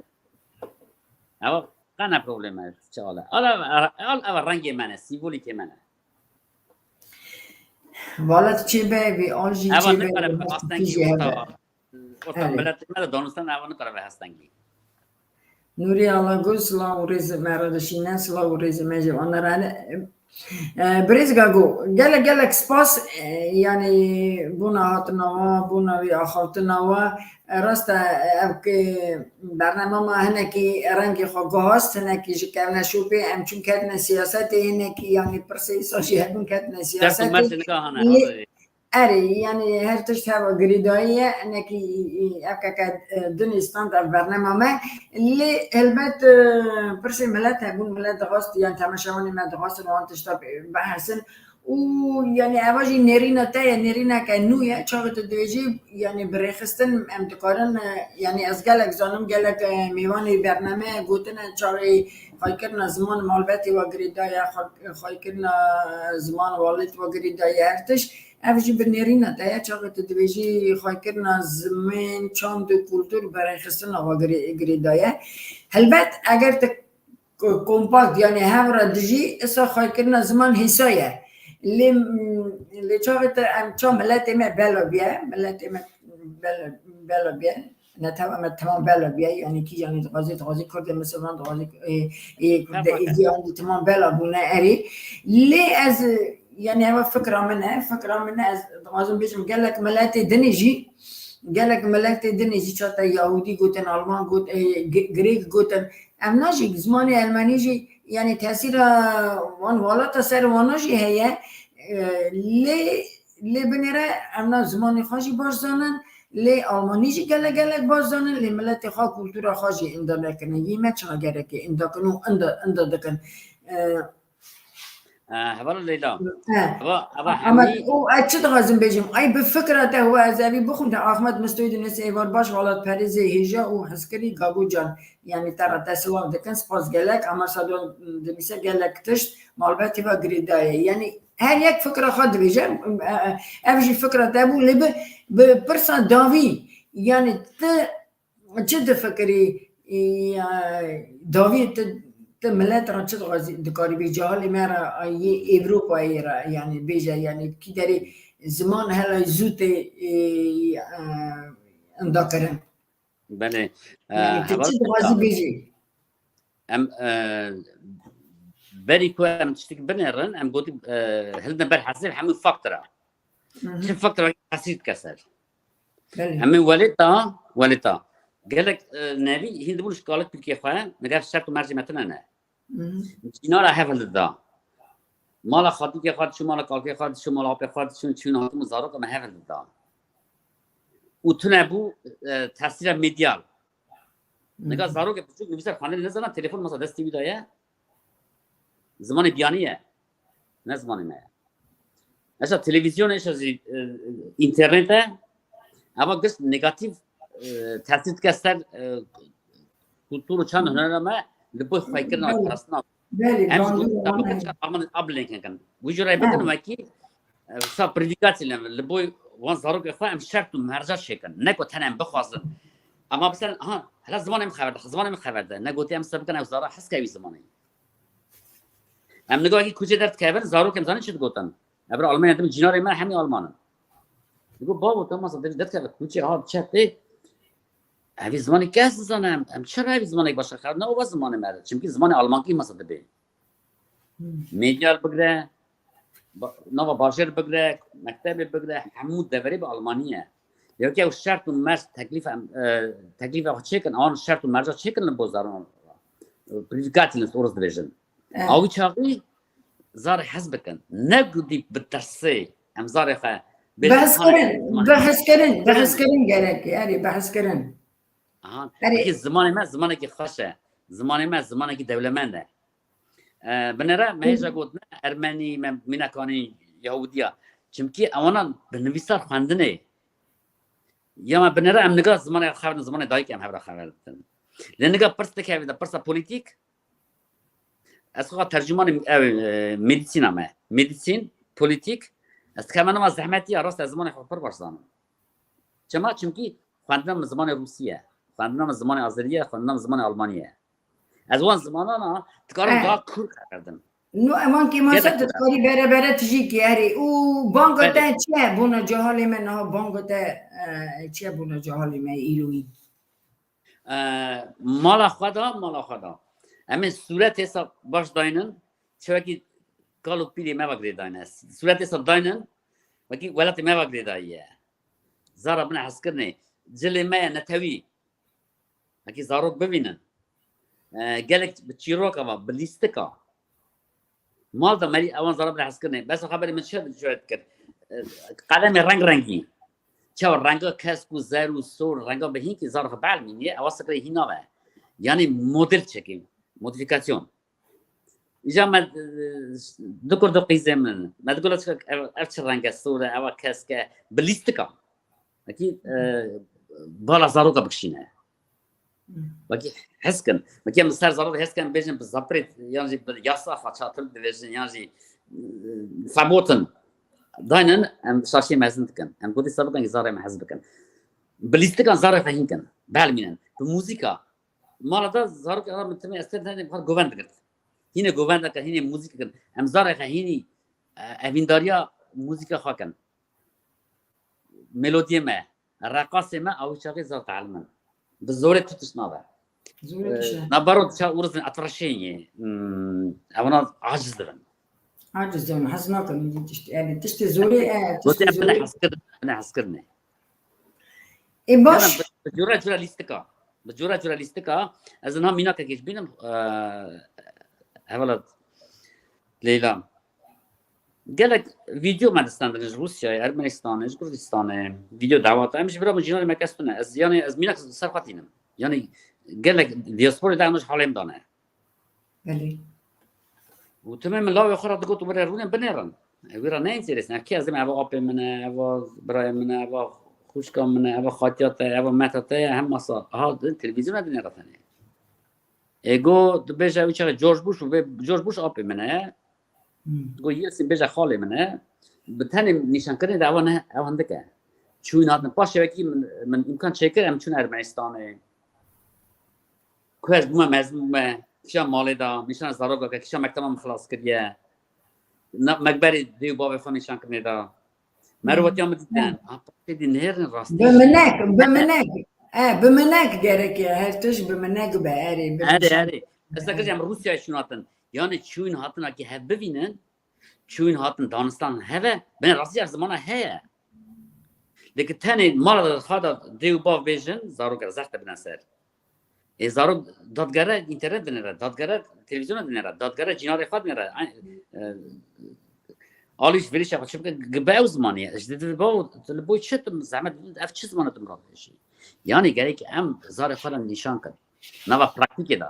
Ewa qe ne problem e, çi ale. Al, al, al, ewa rengê me ne, sîmbolîkê me ne. Vala tu çê be, vê al jî Ewa çê be, nikare bi vê astengî jî orta, hebe. Orta Evet. Miletê me de danûstan ewa nikare bi astengî. Nûrî Alagul, silav û rêzê me re dişîne, silav û rêzê me ji wan re ne. E, Birêz Gago, gelek, gelek spas, e, yanî bona hatina we, bona vê axaftina we. E, rast e, ev ki bernama me hinekî rengê xwe guhast, hinekî ji kevneşopê em çûn ketine siyasetê, hinekî yanî pirsê îsa jî hebûn ketine Dest û siyasetê. Mercê nika hane, Lê, hazirê. Erê, yanî her tişt heva girêdayî ye, hinekî, e, ev keke, e, din î stand ev bernama me. Lê helbet, e, pirsê milet hebûn, milet dixwest, yan temaşevanê me dixwestin wan tişta bihesin. Û, yanî, eva jî nêrîna te ye, nêrîneke nû ye. Çaxê tu dibêjî, yanî, bi rêxistin em dikarin, e, yanî, ez gelek zanim, gelek, e, mêvanê bername gotine, çaxê xwekirina ziman malbetê we girêdaye, xwe-, xwekirina ziman welatê we girêdaye her tişt. Ev jî bi nêrîna te ye, çaxê tu dibêjî xwekirina zimên, çand û kultur bi rêxistina we girê-, girêdaye. Helbet, eger tu k-, kompakt, yanî hev re dijî, îsa xwekirina ziman hêsa ye. Lê, lê çaxê te em ça miletê me bela biye, miletê me bela, bela biye, netewa me temam bela biye, yanî kîjanî dixwazî, dixwazî Kurdê Misilman, dixwazî, ê, ê, Kurdê Êzî, an jî temam bela bûne erê. Lê ez, yanî ewa fikra min e, fikra min e, ez dixwazim bêjim gelek miletê dinê jî, gelek miletê dinê jî, çate Yahûdî gotin, Alman got, ê, G-, Grêk gotin, Em na jî zimanê Elmanî jî, yanî tesîra wan welata ser wana jî heye. E, lê, lê binêre em na zimanê xwe jî baş zanin, lê Almanî jî gelek gelek baş zanin, lê miletê xwe, kultura xwe jî inda nekinin. Yê me çawa gerek e inda kin û inda, inda dikin. E, E, hevala Leyla. E, Eva, eva ama hemî o, e, çi dixwazim bêjim? Ay, bi fikra te, wa ez evî bixwim de, Ahmet Mistoyî dinêse êvar baş, welatperêzê hêja û hezkirî Gago Can. Yanî te re te silav dikin, spas gelek. Ama Sadon dinîse gelek tişt malbetê ve girêdaye. Yanî her yek fikra xwe dibêje. E, e, ev jî fikra te bû, lê bi, bi pirsa dawî, yanî ti çi difikirî? E, dawî ti, ti milet re çi dixwazî, dikarî bê cehalê me re, a, yê Ewropayê re, yanî bêje, yanî kî derê ziman hela zû tê, e, e, inda kirin. Belê. E, Yanî tu heval çi dixwazî bêjî? Em, e, berî ku em tiştek binêrin, em gotî, e, hildin ber hesê hemû faktora. Hı hı. Çi faktora tesîr dike ser. Belê. Hemû welêta, welêta. Gelek, e, nevî hîn dibûn ji kalek pîlkê xwe, niger şert û mercê me tune ne. Hı hı. Cînara hev hildida. Mala xatîkê xwe diçû, mala kalkê xwe diçû, mala apê xwe diçû, çûn hatin û zaroka me hev hildida. Û tune bû, e, tesîra medyal. Nika zarokê piçûk nivîsar xwendinê nizana, telefon masa destê wî de ye. Zimanê biyanî ye. Ne zimanê me ye. Mesela televîzyon, êşa jî, e, înternet e. Eva giş negatîf, e, tesîr dike ser, e, kultur û çand hunera me li bo xwekirina Belê. parastina. Belê, Em ji gandû bo wan heye. Aman ablênkin kin. Wî jî rê bikin Belê. wekî, e, sa predîkatî li, li bo wan zarokê xwe em şert û merca çêkin. Ne ku tenê em bixwazin. Ama biser, ha, hela zimanê min xeber de, zimanê min xeber de. Ne gotî em se bikin ew zara hez ke wî zimanê. Em nigo wekî kuçê derdikevin, zarok em zanî çi digotin. Ev re Almanya dimin cînarê me hemî Alman in. Digo, bavo, te masa derdikeve kuçê ha çetê. Evî zimanê kes dizane em. Em çira evî zimanek başqa xeber ne, o va zimanê me de. Çimkî zimanê almankî masa dibê. Hmm. Medya bigre, ba-, nava bajêr bigre, mektebê bigre, hemû deverê bi almanî ye. Yewke ew şert û merc teklîf em, e, teklîf ew çêkin, an şert û merca çêkin li bo zaran. Predikatî li Rûs dibêjin. Evet. Awî çaxî zarê hez bikin. Ne gudî bi tirsê em zarê xwe bêjin, Behs kirin, behs kirin, behs kirin gerek. Erê, behs kirin. Aha. Erê. Peki zimanê me zimanekî xweş e. Zimanê me zimanekî dewlemend e. E, binêre me hêja gotine Ermenî, me mîna kanî Yahudiya. Çimkî ewana bi nivîsar xwendinê. Ya me binêre em niga zimanê xeber, zimanê dayik em hev re xeber dikin. Lê niga pirs dikeve de pirsa polîtîk, ez xwe tercûmanê ev, e, medîsîna me. Medîsîn, polîtîk, ez dikeve nava zehmetî ya rast ez zimanê xwe pir baş zanim. Çima? Çimkî xwendina min zimanê Rûsî ye. Xwendina min zimanê Azerî ye, xwendina min zimanê Almanî ye. Ez wan zimanan a, dikarim Eh. daha kûr xeber dim. No, eman kêmasa Gelek tu dikarî bere bere tijî kî erê. Û banga Belê. te çi ye? Bona cehalê me niha banga te, e, çi ye bona cehalê me îroyî? E, mala xwe da, mala xwe da. Em ê sûret hêsa baş daynin. Çewekî kal û pîrê me ve girêdayne. Sûret hêsa daynin. Wekî welatê me ve girêdayiye. Zara bine hezkirinê. Cilê me ye netewî. Wekî zarok bivînin. E, gelek bi çîroka ve, bi lîstika. Mal da merî ewan zara bile hezkirinê. Bes xeberê min çi şöyle dikir. E, qelemê reng rengî. Çawa renga kesk û zer û sor, renga bi hînkî zara xwe belmîniye, ewa sikirê hîna ve. Yani model çekî, modifikasyon. Îja me, e, du kur du qîzê min. Me digola çi ev, ev çi renge sor e, ewa kesk e, bi lîstika. Wekî, e, bala zaroka bikişîne. Wekî hez kin. Wekî em li ser zarok hez kin bêjin bi zapirê, yan jî bi yasa xwe çatir dibêjin, yan jî, e, febotin. Daynin em şaşiyê mezin dikin. Em gotî se bikin zarê me hez bikin. Bi lîstikan zarê xwe hîn kin. Belmînin. Bi muzîka. Mala da zarok ya min timê ez tê tenê xwe govend digirt. Hîne govend dikin, hîne muzîk dikin. Em zarê xwe hînî, e, evîndariya muzîka xwe kin. Melodiyê me, reqasê me, ew çaxê zaf dielimin. Bi zorê tu tişt nabe. Zorê Ee, tişt e. Na baro ça urzin atreşên ye. Hmm, evana aciz dibin. Aciz dibin, hez nakin tişt, yani tiştê zorê, e, tiştê Gotiye bine zorê. Heskir, bine heskirine. E, baş. Bi, bi cura cura lîstika. Bi cura cura lîstika. Ez niha mînakekê ji bînim, e, hevala Leyla. Gelek vîdeo me distendin ji Rûsyayê, Ermenistanê, ji Kurdistanê, vîdeo dawata. Em ji bira min cînanê me kes tune. Ez, yani, ez mînak ser xwe tînim. Yani, gelek diasporê de em ji halê min dane. Belê. Û timê min lawê xwe re digot, "Were rûnên binêrin." Ev wî re ne înteresan. Ev kê ez dibêm, eva apê min e, eva birayê min e, eva xwişka min e, eva xatiya te, eva meta te ye, hem masa. Aha, di televîzyona dinêre tenê. Ê go dibêje ew çaxê George Bush û vê George Bush apê min e. Hmm. Go Yeltsin bêje xalê min e. Bi tenê nîşankirinê de ewa ne, ew hindik e. Çûn hatin paşê wekî min, min îmkan çêkir, em çûn Ermenistanê. Ku ez bûme mezin bûme, kişa malê da, nîşana zaroka ke, kişa mekteba min xilas kiriye. Na, mekberê dê û bavê xwe nîşan kirinê da. Merivatiya min dîtin. Hmm. Ha, paşê dî nêrin rastî. Bi minek, bi minek. E, bi minek gerek e, her tişt bi minek be, erê, bi Erê, nîşan. Erê. Ez dikir em Rûsyayê çûn hatin. Yani çûn hatin akî hev bivînin, çûn hatin danistan heve, bine rastî ev zimana heye. Lê ki tenê mala de xwe de dê û bav bêjin, zarok re zehf de bine ser. Ê zarok dadgere înternet dinêre, dadgere televîzyona dinêre, dadgere cînarê xwe dinêre. Ay, e, alîş verîşa xwe çi bike, gibe ew zimanî ye. Ji dide baw, tu li boy çi, tu zehmet, ev çi zimanê tu min re dibêjî? Yani gerek em zarê xwe re nîşan kin. Nava praktîkê de.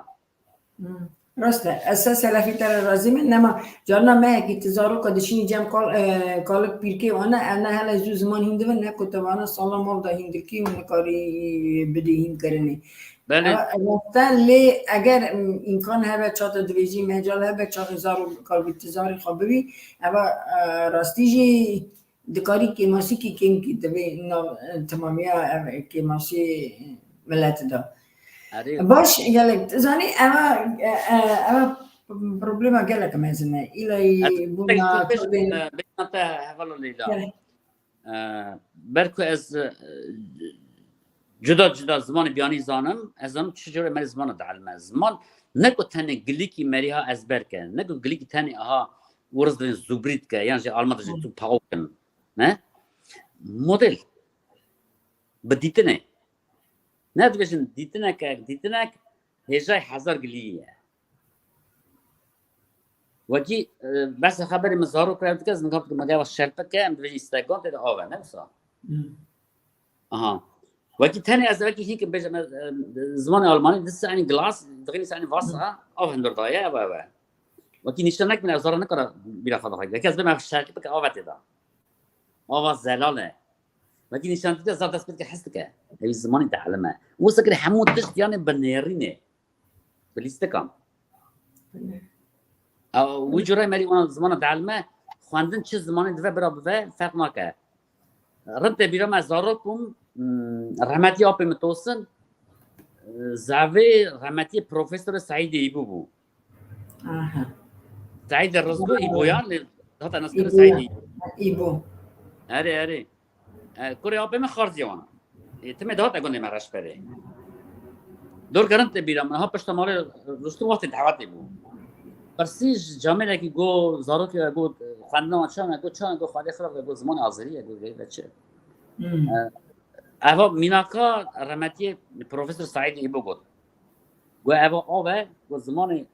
Hmm. Rast e. Ez ser selefî te re razî me. Nema carna me yekî ti zaroka dişînî cem kal-, e, kalik pîrkê wana, ev ne hele zû ziman hîn dibin, ne ku te wana sala mal da hîn dikî û nikarî bidî hîn kirinê. Belê. Ev, ev rast e, lê eger, m, îmkan hebe, ça te divêjî mecal hebe, çaxê zarok kalbî ti zarê xwe bibî, eva, e, rastî jî dikarî kêmasîkî kêmkî divê nav, e, temamiya ev kêmasî millet de. Erê. Baş, gelek, zanî, eva, e, e, eva problema gelek mezin e. Îlayî Ez bûna pêş, çavê e, bêjna te hevala Leyla. Gelek. E, ber ku ez, e, cuda cuda zimanê biyanî zanim, ez zanim çi cure me zimana dielime. Ziman ne ku tenê gilîkî merî ha ezber ke, ne ku gilîkî tenê aha wirz dibên zûbrî dike, yan jî alma de jî tu paw kin. Ne? Model. Bi dîtinê. Ne dibêjin dîtineke, dîtinek hêjayî hezar giliyî ye. Wekî, e, behsa xeberê min zarok re dike, ez niha dike, me gava şerpik e, em dibêjin Instagram tê de av e, ne wisa? Hmm. Aha. Wekî tenê ez wekî hîn kim bêjim, e, e, zimanê almanî, dîsa, yani, Glas, dixînî, yani, Wasser, av hundir daye, ev, ev e. Wekî nîşanek min ev zara nikare bîra xwe daxwe. Wekî ez bême şerpik e, av e tê de. Ava zelal e. Wekî nîşan dide zaf dest pê dike, hes dike. Ew zimanî dielime. Wisa kirî hemû tişt, yani, bi nêrînê. Bi lîstikan. Ew, wî cure merî wana zimana dielime, xwendin çi zimanî dibe bira bibe, ferq nake. Rind tê bîra me zarok bûm, hmm, rehmetî apê min Tosin, e, zavê rehmetî Profesorê Seîdê Îbû bû. Aha. Seîdê Rizgo Îboyan, hata naskirî Seîdê Îbû. Îbû. Erê, erê. E, kurê apê min xarzî wana. E, timê dihate gundê me Reşberê. Dor gerin te bîra min. Ha pişta malê rûstin wextê dehwetê bû. Pirsî ji camêrekî got, zarokê got, xwendina wan çan e, got, çan e, got, xwedê xirab e, got, zimanê azerî ye, got, vê çi? Hmm. E, eva mînaka remetiyê Profesor Saîdê Îbo got. Got, eva av e, got, zimanê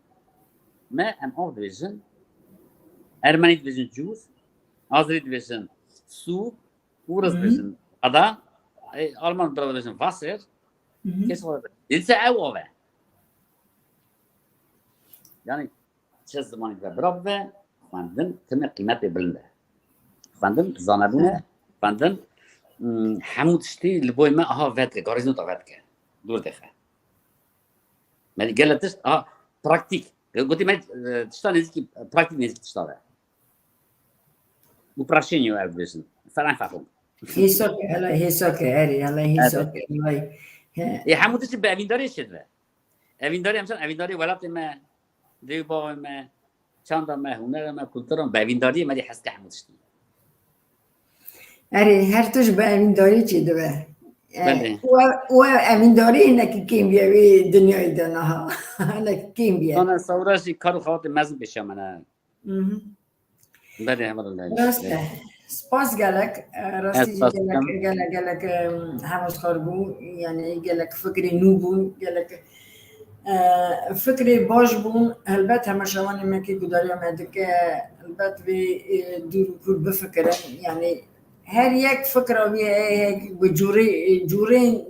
me em av dibêjin. Ermenî dibêjin cûz, azerî dibêjin sû, Û riz dibêjin. Ada, e, Alman bira dibêjin Wasser. Kes o. Êdîse ew ave. Yani, çi zimanî ve bira bibe, xwendin, timê qîmetê bilind e. Xwendin, zanebûn e, xwendin, hmm, hemû tiştî li boy me aha vedike, garîzota vedike. Dûr dixe. Me gelek tişt, aha, praktîk. Gotî me, e, tişta nêzîkî, praktîk nêzîkî tişta ve. Uprašenî ev dibêjin. Vereinfachung. Hêsok e, hela hêsok e, erê, hela hêsok e, vay. He. Ê, hemû tiştî bi evîndariyê çêdibe. Evîndarî, em çend evîndarî welatê me, dê û bavê me, çanda me, hunera me, kultura me, bi evîndariyê me dê hes ke hemû tiştî. Erê, her tişt bi evîndarî çêdibe. E, Belê. û ev, û ev evîndarî hinekî kêm bîye wê dinyayê de niha. Hinekî kêm bîye. Sana sewra jî kar û xewatê mezin pêşiya me ne. Mhm. Belê, hevalê Leyla. Rast e. Spas gelek. E, rastî jî gelek, gelek, gelek, e, heveskar bû. Yani gelek fikrê nû bûn. Gelek, e, fikrê baş bûn. Helbet hemaşevanê me kê gudariya me dike, helbet vê, e, dûr û kûr bifikirin. Yani her yek fikra wî heye, yek bi cûrê, cûrê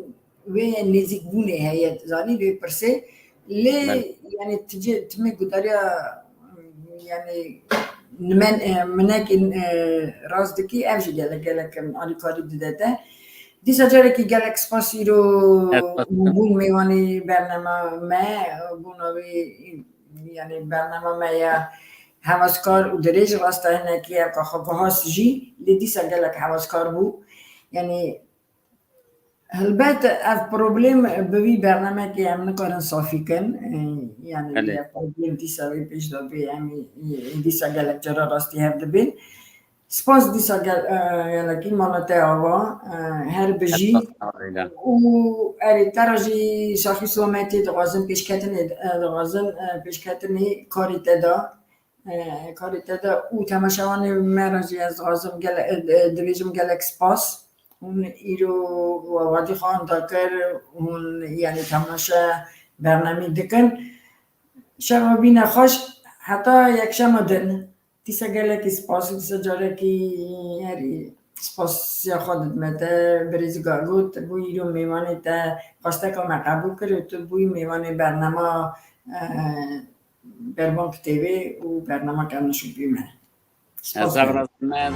wê nêzîkbûnê heye, zanî, vê pirsê. Lê, belê, yani, tu cê, timê gudariya, yani, nimen, e, minekê, e, rast dikî, ev jî gelek, gelek, em, alîkarî dide te. Dîsa carekî gelek spas îro bûn mêvanê bernama me, bona wê, yani, bernama me ya heveskar û dirêj, rasta hinekî ev ka xwe guhas jî, lê dîsa gelek heveskar bû. Yani, Helbet ev problem bi vî bernamekê em nikarin safî kin. Yani, belê, ev problem dîsa wê pêş de bê, em ê, ê dîsa gelek cara rastî hev dibên. Spas dîsa gel-, e, gelekî mala te ava, e, her bijî. Estağfurullah. Û erê te re jî saxî selametê dixwazin, pêşketinê, e, dixwazin, e, pêşketinê karê te de. E, karê te de û temaşevanê me re jî ez dixwazim gele-, e, e, dibêjim gelek spas. Hûn îro wadî xwe anda kir, hûn, yani, temaşe bernamî dikin. Şeva bîne xweş, heta yekşema din. Dîsa gelekî spas, dîsa carekî herî spasiya xwe didime te, birêz Gagot, bû îro mêvanê te, xwesteka me qebûl kir û tu bûyî mêvanê bernama, e, Berbang T V û bernama Qemlişopî me. Spas. Ez ev razî me.